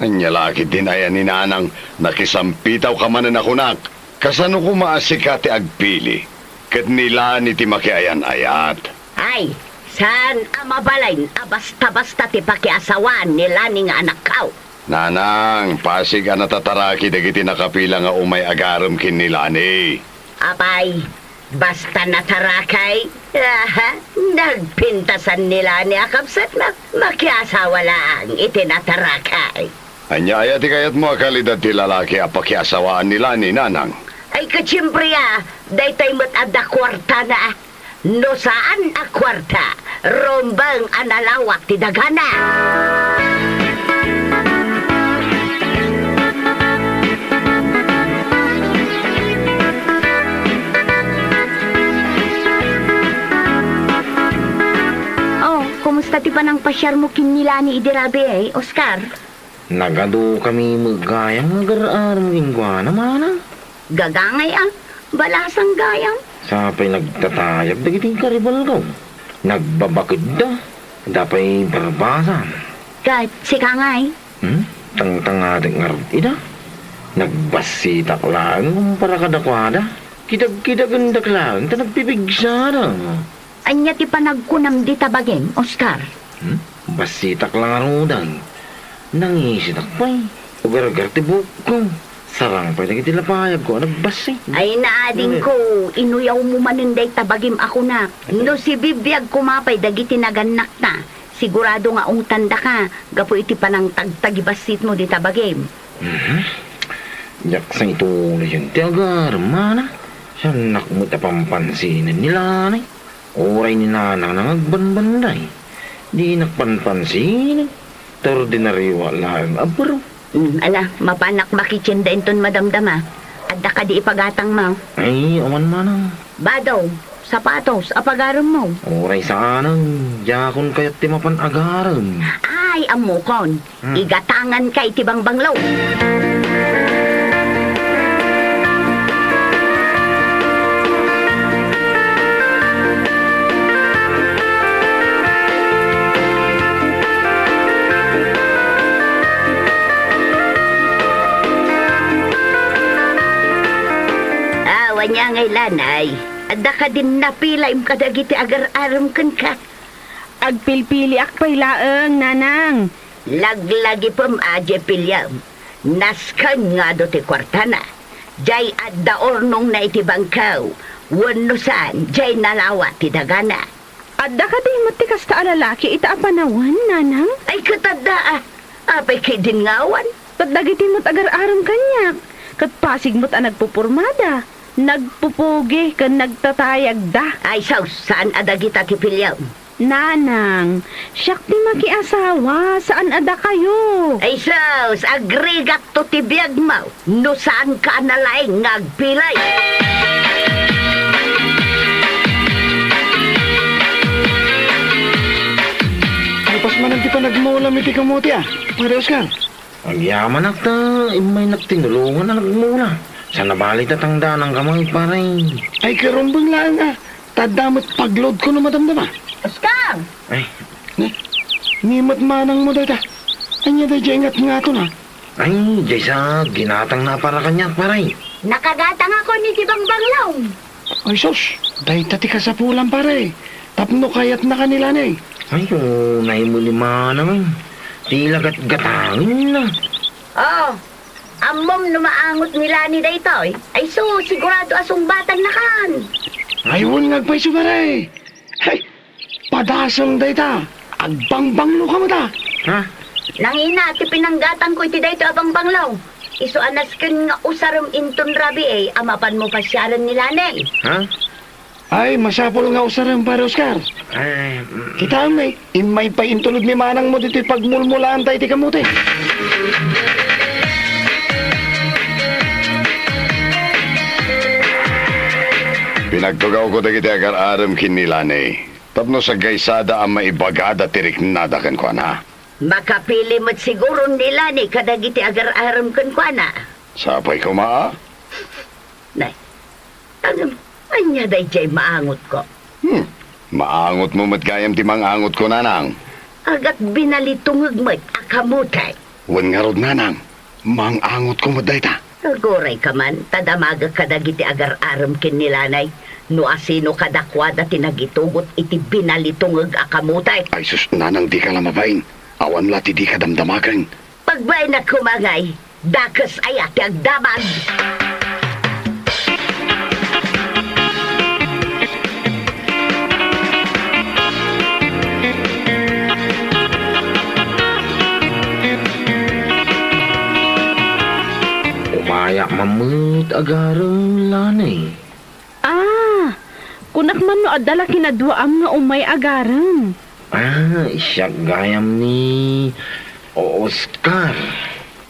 ania la ketdin aya ni Nanang, nakisampitawka manen a kunak. Kasano koma a sika ti agpili, ket ni Lani ti makiayan-ayat? Ay, saan a mabalin a basta-basta ti pakiasawaan ni Lani nga anakko. Nanang, pasig a natataraki dagiti nakapila nga umay agarem ken ni Lani. Apay, basta natarakay, aha, nagpintasan ni Lani a kabsatna, makiasawa laeng iti natarakay. Ania aya ti kayatmo a kalidad ti lalaki a pakiasawaan ni Lani, Nanang? Ay, ket siempre a, daytoy met adda kuartana. No saan a kuarta, rumbeng a nalawak ti dagana. Oh, kumusta ti panangpasiarmo ken ni Lani idi rabii, Oscar? Nagadukami met gayam nga agar-arem kenkuana, manang. Gagangay a, balasang gayam. Sapay nagtatayab dagiti karibalko. Nagbabakedda, adda pay barbasan. Ket sika ngay? Hmm? Tangtangatek ngarud ida. Nagbassitak laeng kumpara kadakuada. Kidagkidagendak laeng ta nagpipigsada. Ania ti panagkunam dita bagim, Oscar? Hmm? Bassitak la ngaruden. Nangisitak pay. Ugargar ti buokko. Sarang pay dagiti lapayagko a nagbassit. Ay, naadingko, inuyawmo manen dayta bagim a kunak. No sibibiag koma pay dagiti nagannakta, sigurado nga ungtandaka gapu iti panangtagtagibassitmo dita bagim. Mhm. Diak sa ituloyen ti agarem, mana. Siannak met a pampansinen ni Lanay. Uray ni Nanang nga agbanbanday, dinak panpansinen. Ta ordinario laeng a baro. Hmm, ala, mapanak makitien da inton madamdama. Adda kadi ipagatangmo? Ay, awan manang. Bado, sapatos, a pagaremmo? Uray saanen, diakon kayat ti mapan agarem. Ay, ammokon. Hmm. Igatanganka iti bangbanglo. Awan ania ngay, Lanay. Adda kadin napilaim kadagiti agar-arem kenka? Agpilpiliak pay laeng, Nanang. Laglagipem a diay piliem. Nasken nga adu ti kuartana. Diay adda urnongna iti bangko. Wenno saan, diay nalawa ti dagana. Adda kadi met ti kasta a lalaki ita a panawen, Nanang? Ay, ket adda, a. Apay ketdin nga awan? Ket dagiti met agar-arem kaniak, ket pasig met a nagpupormada, nagpupugi, ken nagtatayagda. Ay, sus, saan a dagita ti piliem? Nanang, siak ti makiasawa, saan a dakayo. Ay sus, agrigakto ti biagmo no saanka a nalaing nga agpilay. Kalpas manen ti panagmulam iti kamote a, Pare Oscar. Agyamanak ta immaynak tinulongan a nagmula. Saan a bali ta tangdananka met, pare. Ay, karumbeng laeng a, ta adda met pagloadko no madamdama. Oscar! Ay. Ni, ni met manangmo dayta. Ania daydiay ngatngaton a? Ay, diay sa ginatangna a para kaniak, pare. Nakagatangakon iti bangbanglo. Ay sus, dayta ti kasapulan, pare. Tapno kayatnaka ni Lanay. Ay, unay met ni manang. Ti la gatgatangenna. Oh, ammom no maangot ni Lanay daytoy? Ay sus, sigurado a sungbatannakan. Ay, wen nga agpayso, pare. Hay, padasem dayta. Agbangbangloka met a. Ha? Nangina ti pinanggatangko iti daytoy a bangbanglo. Isu a nasken nga usarem inton rabii a mapanmo pasiaren ni Lanay. Ha? Ay, masapul nga usarem, Pare Oscar. Ay, mm. Kitaem, immay pay intulod ni manangmo ditoy pagmulmulaanta iti kamote. Pinagtugawko dagiti agar-arem ken ni Lanay tapno sagaysada a maibagada ti riknada kenkuana. Makapili met siguro ni Lanay kadagiti agar-arem kenkuana. Sapay koma a? Nay, ngem, ania daydiay maangotko? Hmm, maangotmo met gayam ti mangangotko, nanang. Agbinalitungeg met a kamote. Wen ngarud, nanang, mangangotko met dayta. Agurayka man, ta damagek kadagiti agar-arem ken ni Lanay no asino kadakuada ti nagitugot iti binalitungeg a kamote. Ay sus, nanang, dika la mabain. Awan la ti dika damdamaken. Pagbainak koma ngay, dakes aya ti agdamag? Umayak man met agarem, Lanay. Ah, kunak man no adda la kinaduaam nga umay agarem. Ah, siak gayam ni Oscar.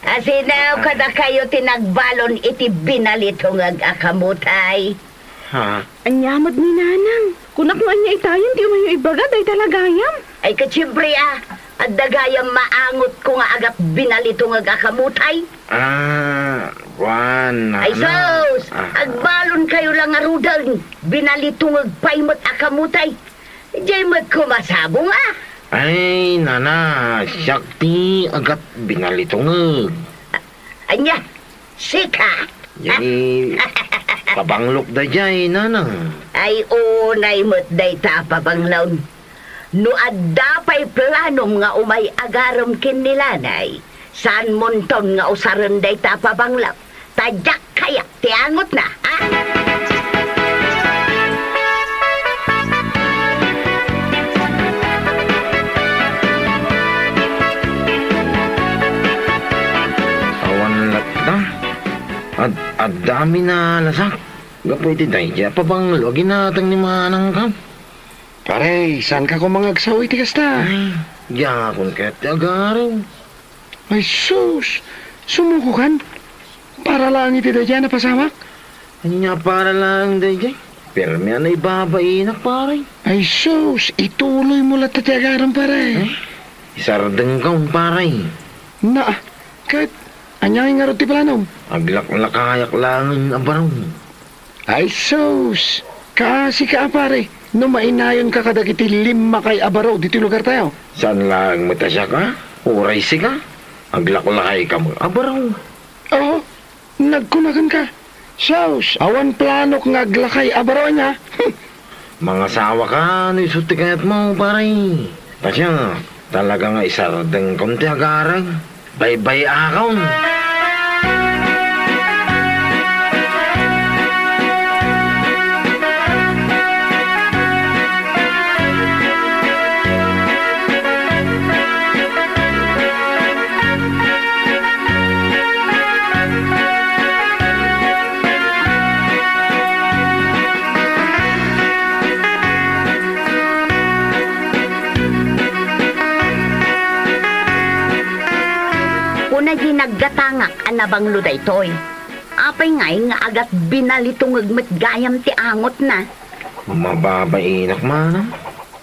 Asino kadakayo ti nagbalon iti binalitungeg a kamutay? Ha? Ania met ni Nanang? Kunak no ania itayon ti umayyo ibaga dayta la gayam? Ay, ket siempre, ah. Adda gayam maangotko nga agat binalitungeg a kamutay? Ah, kuan, Ay, nana. Sus! Ah. Agbalonkayo la ngaruden. Binalitungeg pay met a kamutay. Diay met koma sabong, ah. Ay, nana, siak ti agat binalitungeg. Ania? Sika? Jay, pabanglok daydiay, nanang. Ay, unay met dayta a pabanglon. No adda pay planom nga umay agarem ken ni Lanay, saanmonton nga usaren dayta a pabanglok. Ta diak kayat ti angotna, ha? Awan latta. Ad-, adda amin a lasak. Gapu iti daydiay a pabanglo a ginatang ni manangko. Pare, saanka koma nga agsao iti kasta? Ay, diakon kayat ti agarem. Ay sus! Sumukokan? Para laeng iti daydiay a napasamak? Ania para laeng daydiay? Permi a naibabainak, pare. Ay sus! Ituloymo latta ti agarem, pare. Eh? Isardengkon, pare. Naa, ket ania ngay ngarud ti planom? Aglaklakayak laengen a barong. Ay sus! Kaasika a pare, no mainayonka kadagiti limmakay a baro ditoy lugartayo. Saan laeng met a siak, a? Uray sika, aglaklakayka met a baro. Oo, nagkuna kenka. Sus, awan planok nga aglakay a baro ania. Hmm. Mangasawaka no isu ti kayatmo, pare. Ta siak, talaga nga isardengkon ti agarem. Baybay-akon. Kuna diay naggatangak a nabanglo daytoy. Apay ngay nga agat binalitungeg met gayam ti angotna? Mababainak manang.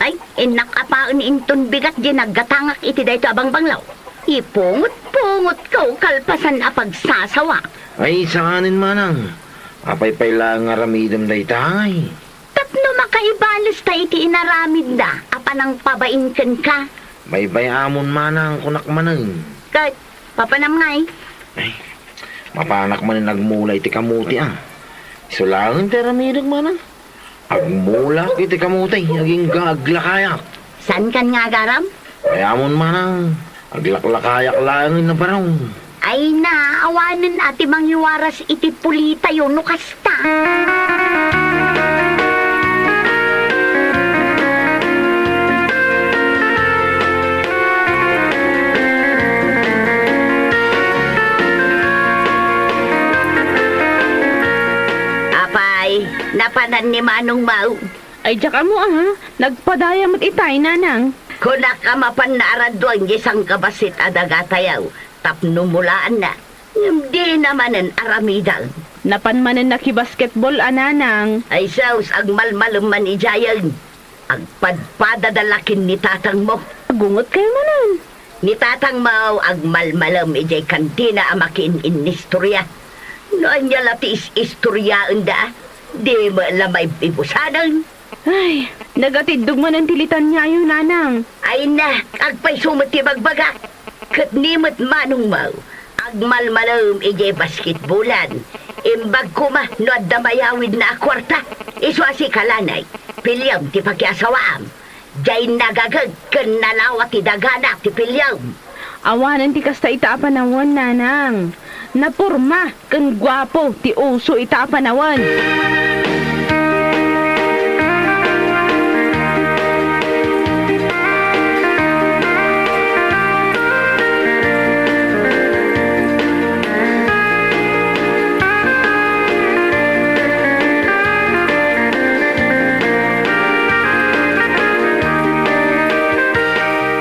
Ay, innak a paen inton bigat diay naggatangak iti daytoy a bangbanglo. Ipungot-pungotko kalpasan a pagsasawa. Ay, saanen manang. Apay pay laeng nga aramidem daytay? Tapno makaibalesta iti inaramidna a panangpabain kenka. Baybay-amon manang kunak manen. Ket, papanam ngay? Ay, mapanak manen agmula iti kamuti, a. Isu laeng ti aramidek manang. Agmulak iti kamuti, agingga aglakayak. Saankan nga agarem? Baybay-amon manang. Aglaklakayak laeng a barong. Ay na, awanen a ti mangiwaras iti pulitayo no kasta. Apay, napanan ni Manong Mau? Ay, diak ammo, aha. Nagpadaya met itay, nanang. Kunak a mapanna a radduen diay sangkabassit a dagatayo tapno mulaanna. Ngem dina manen aramiden. Napan manen nakibasketball a nanang. Ay sus, agmalmalem man idiayen. Agpadpadada la ken ni tatangmo. Agungetkayo manen. Ni tatangmo agmalmalem idiay kantina a makiin-inistoriaen. No ania la ti is-istoriaenda, di met la maib-ibusanen. Ay, nagatiddog manen ti litaniayo, nanang. Ay na, agpayso met ti bagbagak. Ket ni met manongmo, agmalmalem idiay basketbolan. Imbag koma no adda mayawidna a kuarta, isu a sika lanay, piliem ti pakiasawaam. Diay nagaged ken nalawa ti dagana ti piliem. Awanen ti kasta ita a panawen, nanang. Naporma ken guapo ti uso ita a panawen.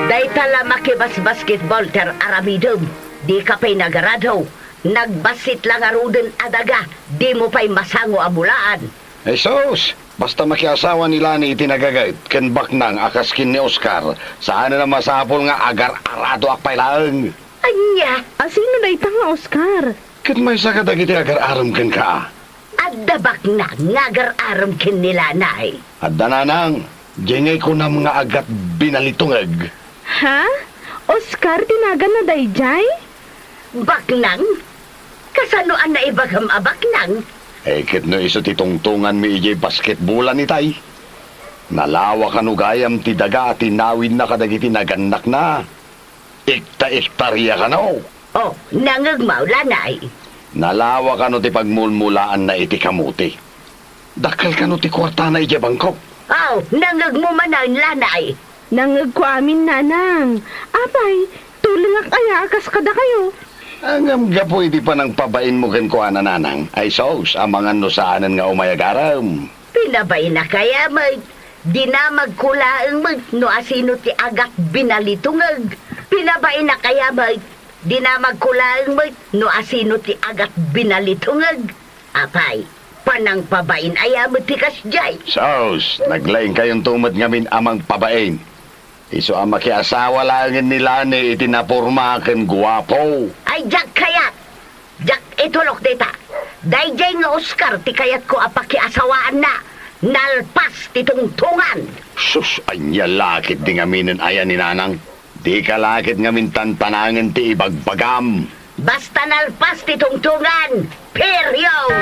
Dayta la makibasbasketball ti ar-aramidem. Dika pay nagarado. Nagbassit la ngaruden a daga, dimo pay masango a bulaan. Jesus! Basta makiasawa ni Lani iti nagaget ken baknang a kas ken ni Oscar, saanen a masapul nga agar-aradoak pay laeng. Ania? A sino dayta nga Oscar? Ket maysa kadagiti agar-arem kenka. Adda baknang nga agar-arem ken ni Lani. Adda, nanang, diay ngay kunam nga agat binalitungeg. Ha? Oscar ti naganna daydiay? Baknang? Kasano a naibagam a baknang? Eh, ket no isu ti tungtunganmi idiay basketbolan itay? Nalawa kano gayam ti daga a tinawidna kadagiti nagannakna? Ikta-iktaria kano? Oh, nangegmo, Lani? Nalawa kano ti pagmulmulaanna iti kamote? Dakkel kano ti kuartana idiay bangko? Oh, nangegmo manen, Lani? Nangegko amin, nanang. Apay, tulengak aya a kas kadakayo? Ngem gapu iti panangpabainmo kenkuana, nanang, ay sus, amangan no saanen nga umay agarem. Pinabainak aya met, dinamagko laeng met no asino ti agat binalitungeg. Pinabainak aya met, dinamagko laeng met no asino ti agat binalitungeg. Apay, panangpabain aya met ti kasdiay? Sus, naglaingkayonto met ngamin a mangpabain. Isu a makiasawa laengen ni Lani iti naporma ken guapo. Ay, diak kayat! Diak itulok dita. Daydiay nga Oscar ti kayatko a pakiasawaanna. Nalpas ti tungtungan. Sus, ania la ketdi ngaminen aya ni nanang? Dika la ket ngamin tantanangen ti ibagbagam. Basta nalpas ti tungtungan, period!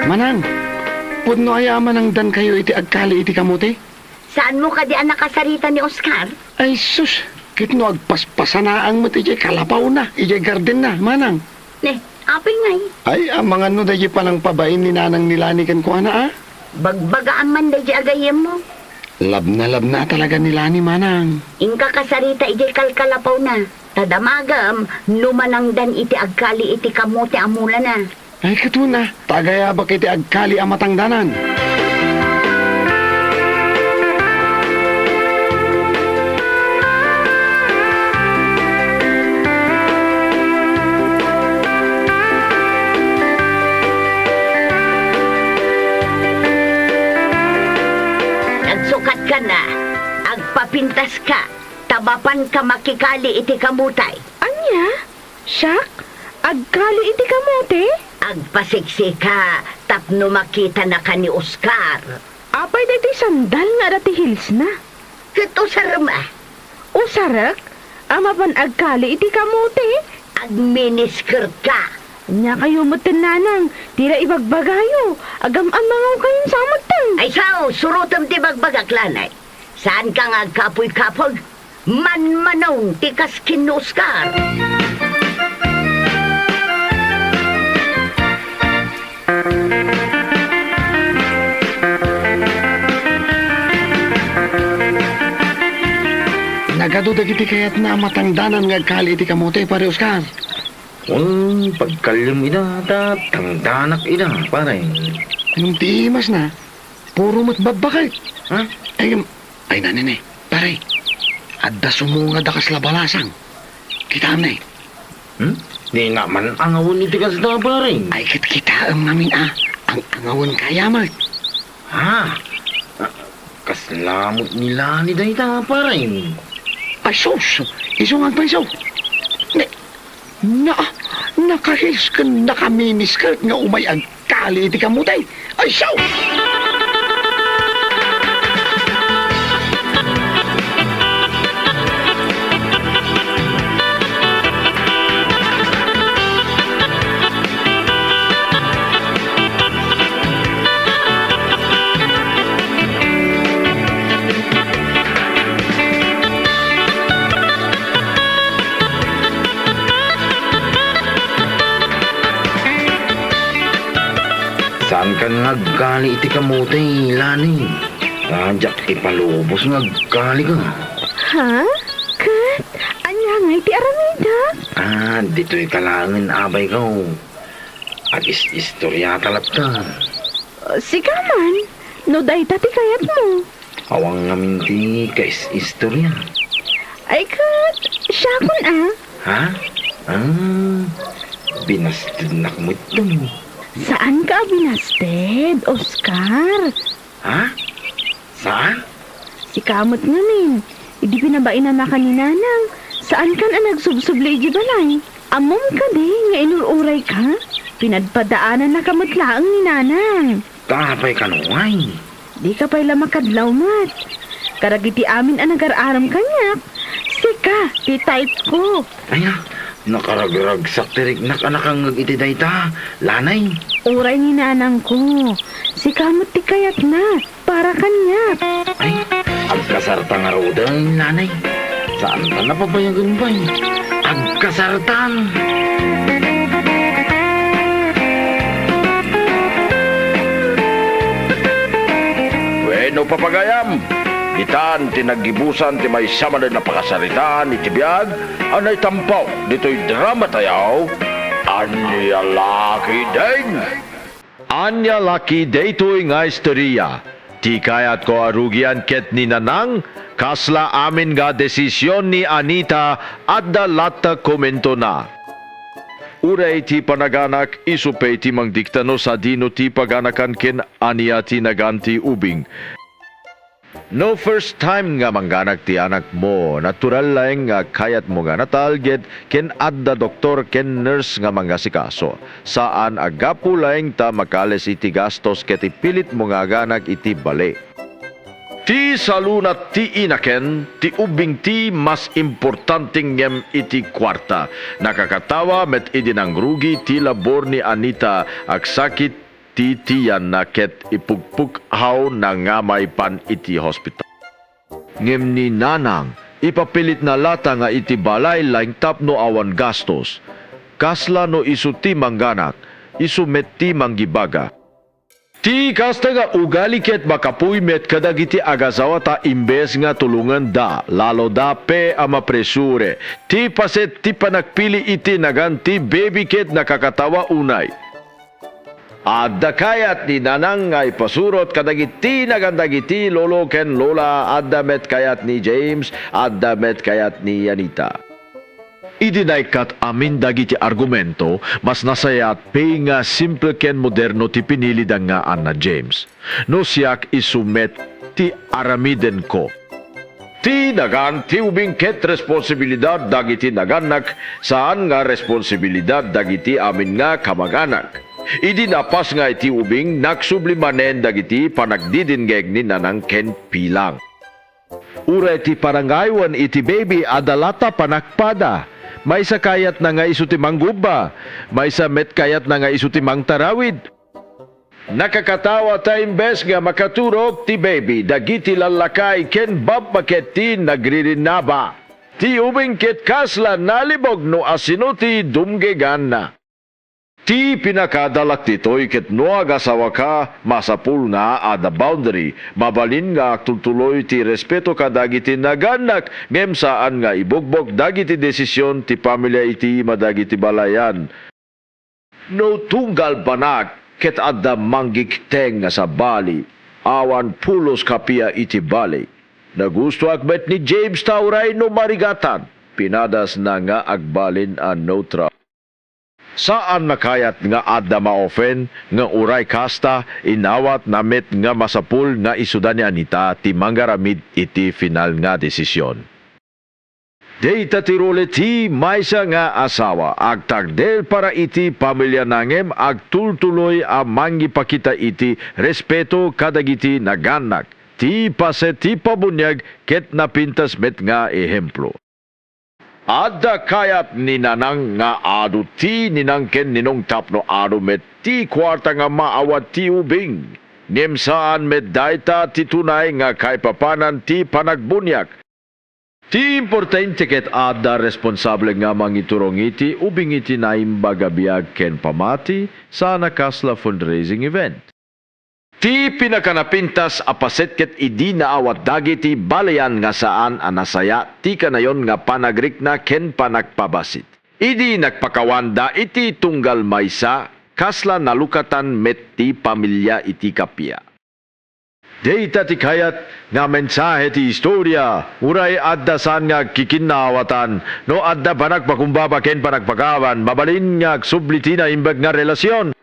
Manang, pudno aya a manangdankayo iti agkali iti kamote? Saanmo kadi a nakasarita ni Oscar? Ay sus, ket no agpaspasanaang met idiay kalapawna, idiay gardenna, manang. Ne, apay ngay? Ay, amangan no daydiay panangpabain ni nanang ni Lani kenkuana, a? Bagbagaam man daydiay a gayyemmo. Labnalabna talaga ni Lani, manang. Inka kasarita idiay kalkalapawna, ta damagem no manangdan iti agkali iti kamote a mulana. Ay, ket wen a, ta agayabak iti agkali a matangdanan. Agsukatka a, agpapintaska, ta mapanka makikali iti kamote. Ania? Siak? Agkali iti kamote? Agpasiksika tapno makitanaka ni Oscar. Apay daytoy sandal nga adda ti heelsna? Ket usarem a. Usarek? A mapan agkali iti kamote? Agminiskirka. Ania kayo metten, nanang, ti la ibagbagayo, agam-amangawkayon sa metten. Ay sao, surotem ti bagbagak, Lanay. Saanka nga agkapuy-kapuy? Manmanong ti kas ken ni Oscar. Nagadu dagiti kayatna a matangdanan nga agkali iti kamote, Pare Oscar. Wen, pagkaliam ida, ta tangdanak ida, pare. Ngem ti imasna, puro met babbakek. Ha? Ay, ngem, ay, nanay, pare. Adda sumungad a kasla balasang. Kitaem ne. Hmm? Dina man angawen iti kasta, pare. Ay, ket kitaem ngamin a, ang-angawen kaya met. Ha? Ah, kasla met ni Lani dayta, pare. Ay, sus! Isu nga agpayso. Ne, Na, naka-heels ken naka-miniskirt nga umay agkali iti kamote. Ay, sus! Saankan nga agkali iti kamote, Lani. Ta diak ipalubos nga agkalika. Ha? Ket ania ngay ti aramidek? Ah, ditoyka laengen, abayko. Agis-istoriata latta. Sika man? No dayta ti kayatmo. Awan ngamin ti kais-istorya. Ay ket, siakon a. Ha? Ah, binastednak metten. Saanka a binasted, Oscar. Ha? Saan? Sika met ngamin, idi pinabainanaka ni Nanang, saankan a nagsubsubli idiay balay. Ammom kadi nga inur-urayka? Pinadpadaanannaka met laeng ni Nanang. Ta apay kano ngay? Dika pay la makadlaw met. Kadagiti amin a nagar-aram kaniak, sika ti type ko. Aya, nakaragragsak ti riknak a nakangngeg iti dayta, lanay. Uray ni nanangko, sika met ti kayatna para kaniak. Ay, agkasarta ngaruden, lanay. Saanta napabayagen pay. Agkasartan. Wenno, papagayam, ditan ti naggibusan ti maysa manen a pakasaritaan iti biag a naitampaw ditoy drama tayo, Ania la Ketdin. Ania la Ketdin daytoy nga istoria? Ti kayatko a rugian ket ni Nanang, kasla amin nga desisyon ni Anita, adda latta komentona. Uray ti panaganak, isu pay ti mangdikta no sadino ti paganakan ken ania ti nagan ti ubing. No first time nga mangganak ti anakmo, natural laeng nga kayatmo nga natalged ken adda doktor ken nurse nga mangasikaso. Saan a gapu laeng ta makales iti gastos ket ipilitmo nga aganak iti bale. Ti salunat ti inaken, ti ubing ti mas importante ngem iti kuarta. Nakakatawa met idi nangrugi ti labor ni Anita, agsakit ti tiyanna ket ipukpukawna nga maipan iti hospital. Ngem ni Nanang, ipapilitna latta nga iti balay laeng tapno awan gastos. Kasla no isu ti mangganak, isu met ti manggibaga. Ti kasta nga ugali ket makapuy met kadagiti agasawa ta imbes nga tulongenda, lalo da pe a mapresure. Ti paset ti panagpili iti nagan ti baby ket nakakatawa unay. Adda kayat ni Nanang nga ipasurot kadagiti nagan dagiti lolo ken lola, adda met kayat ni James, adda met kayat ni Anita. Idi naikkat amin dagiti argumento, mas nasayaat pay nga simple ken moderno ti pinilida nga Anna James. No siak, isu met ti aramidenko. Ti nagan ti ubing ket responsibilidad dagiti nagannak, saan nga responsibilidad dagiti amin nga kamag-anak. Idi napasngay ti ubing, nagsubli manen dagiti panagdidinggeg ni Nanang ken Pilang. Uray ti panangaywan iti baby, adda latta panagpada. Maysa kayatna nga isu ti manggubba, maysa met kayatna nga isu ti mangtarawid. Nakakatawa ta imbes nga makaturog ti baby, dagiti lallakay ken babba ket ti nagririnaba. Ti ubing ket kasla nalibog no asino ti dumgeganna. Ti pinakadalak ditoy ket no agasawaka, masapul nga adda boundary. Mabalin nga agtultuloy ti respeto kadagiti nagannak, ngem saan nga ibugbog dagiti desisyon ti pamilya iti ima dagiti balayan. No tunggal banag ket adda manggikteng nga sabali, awan pulos kapia iti bale. Nagustoak met ni James ta uray no marigatan, pinadasna nga agbalin a neutral. Saan a kayat nga adda ma-offend nga uray kasta, inawatna met nga masapul nga isuda ni Anita ti mangaramid iti final nga desisyon. Dayta ti role ti maysa nga asawa, agtakder para iti pamiliana ngem agtultuloy a mangipakita iti respeto kadagiti nagannak, ti paset ti pabuniag ket napintas met nga ehemplo. Adda kayat ni Nanang nga adu ti ninang ken ninong tapno adu met ti kuarta nga maawat ti ubing. Ngem saan met dayta ti tunay nga kaipapanan ti panagbuniag. Ti importante ket adda responsable nga mangiturong iti ubing iti naimbag a biag ken pamati, saan a kasla fundraising event. Ti pinakanapintas a paset ket idi naawat dagiti baleyan nga saan a nasaya ti kanayon nga panagrikna ken panagpabasit. Idi nagpakawanda iti tunggal maysa, kasla nalukatan met ti pamilya iti kappia. Dayta ti kayat nga mensahe ti historia. Uray adda saan nga agkikinnaawatan, no adda panagpakumbaba ken panagpakaawan, mabalin nga agsubli ti naimbag nga relasion.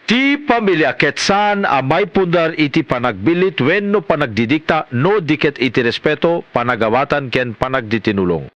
Ti pamilia ket saan a maipundar iti panagbillit wenno panagdidikta no di ket iti respeto, panagawatan ken panagditinulong.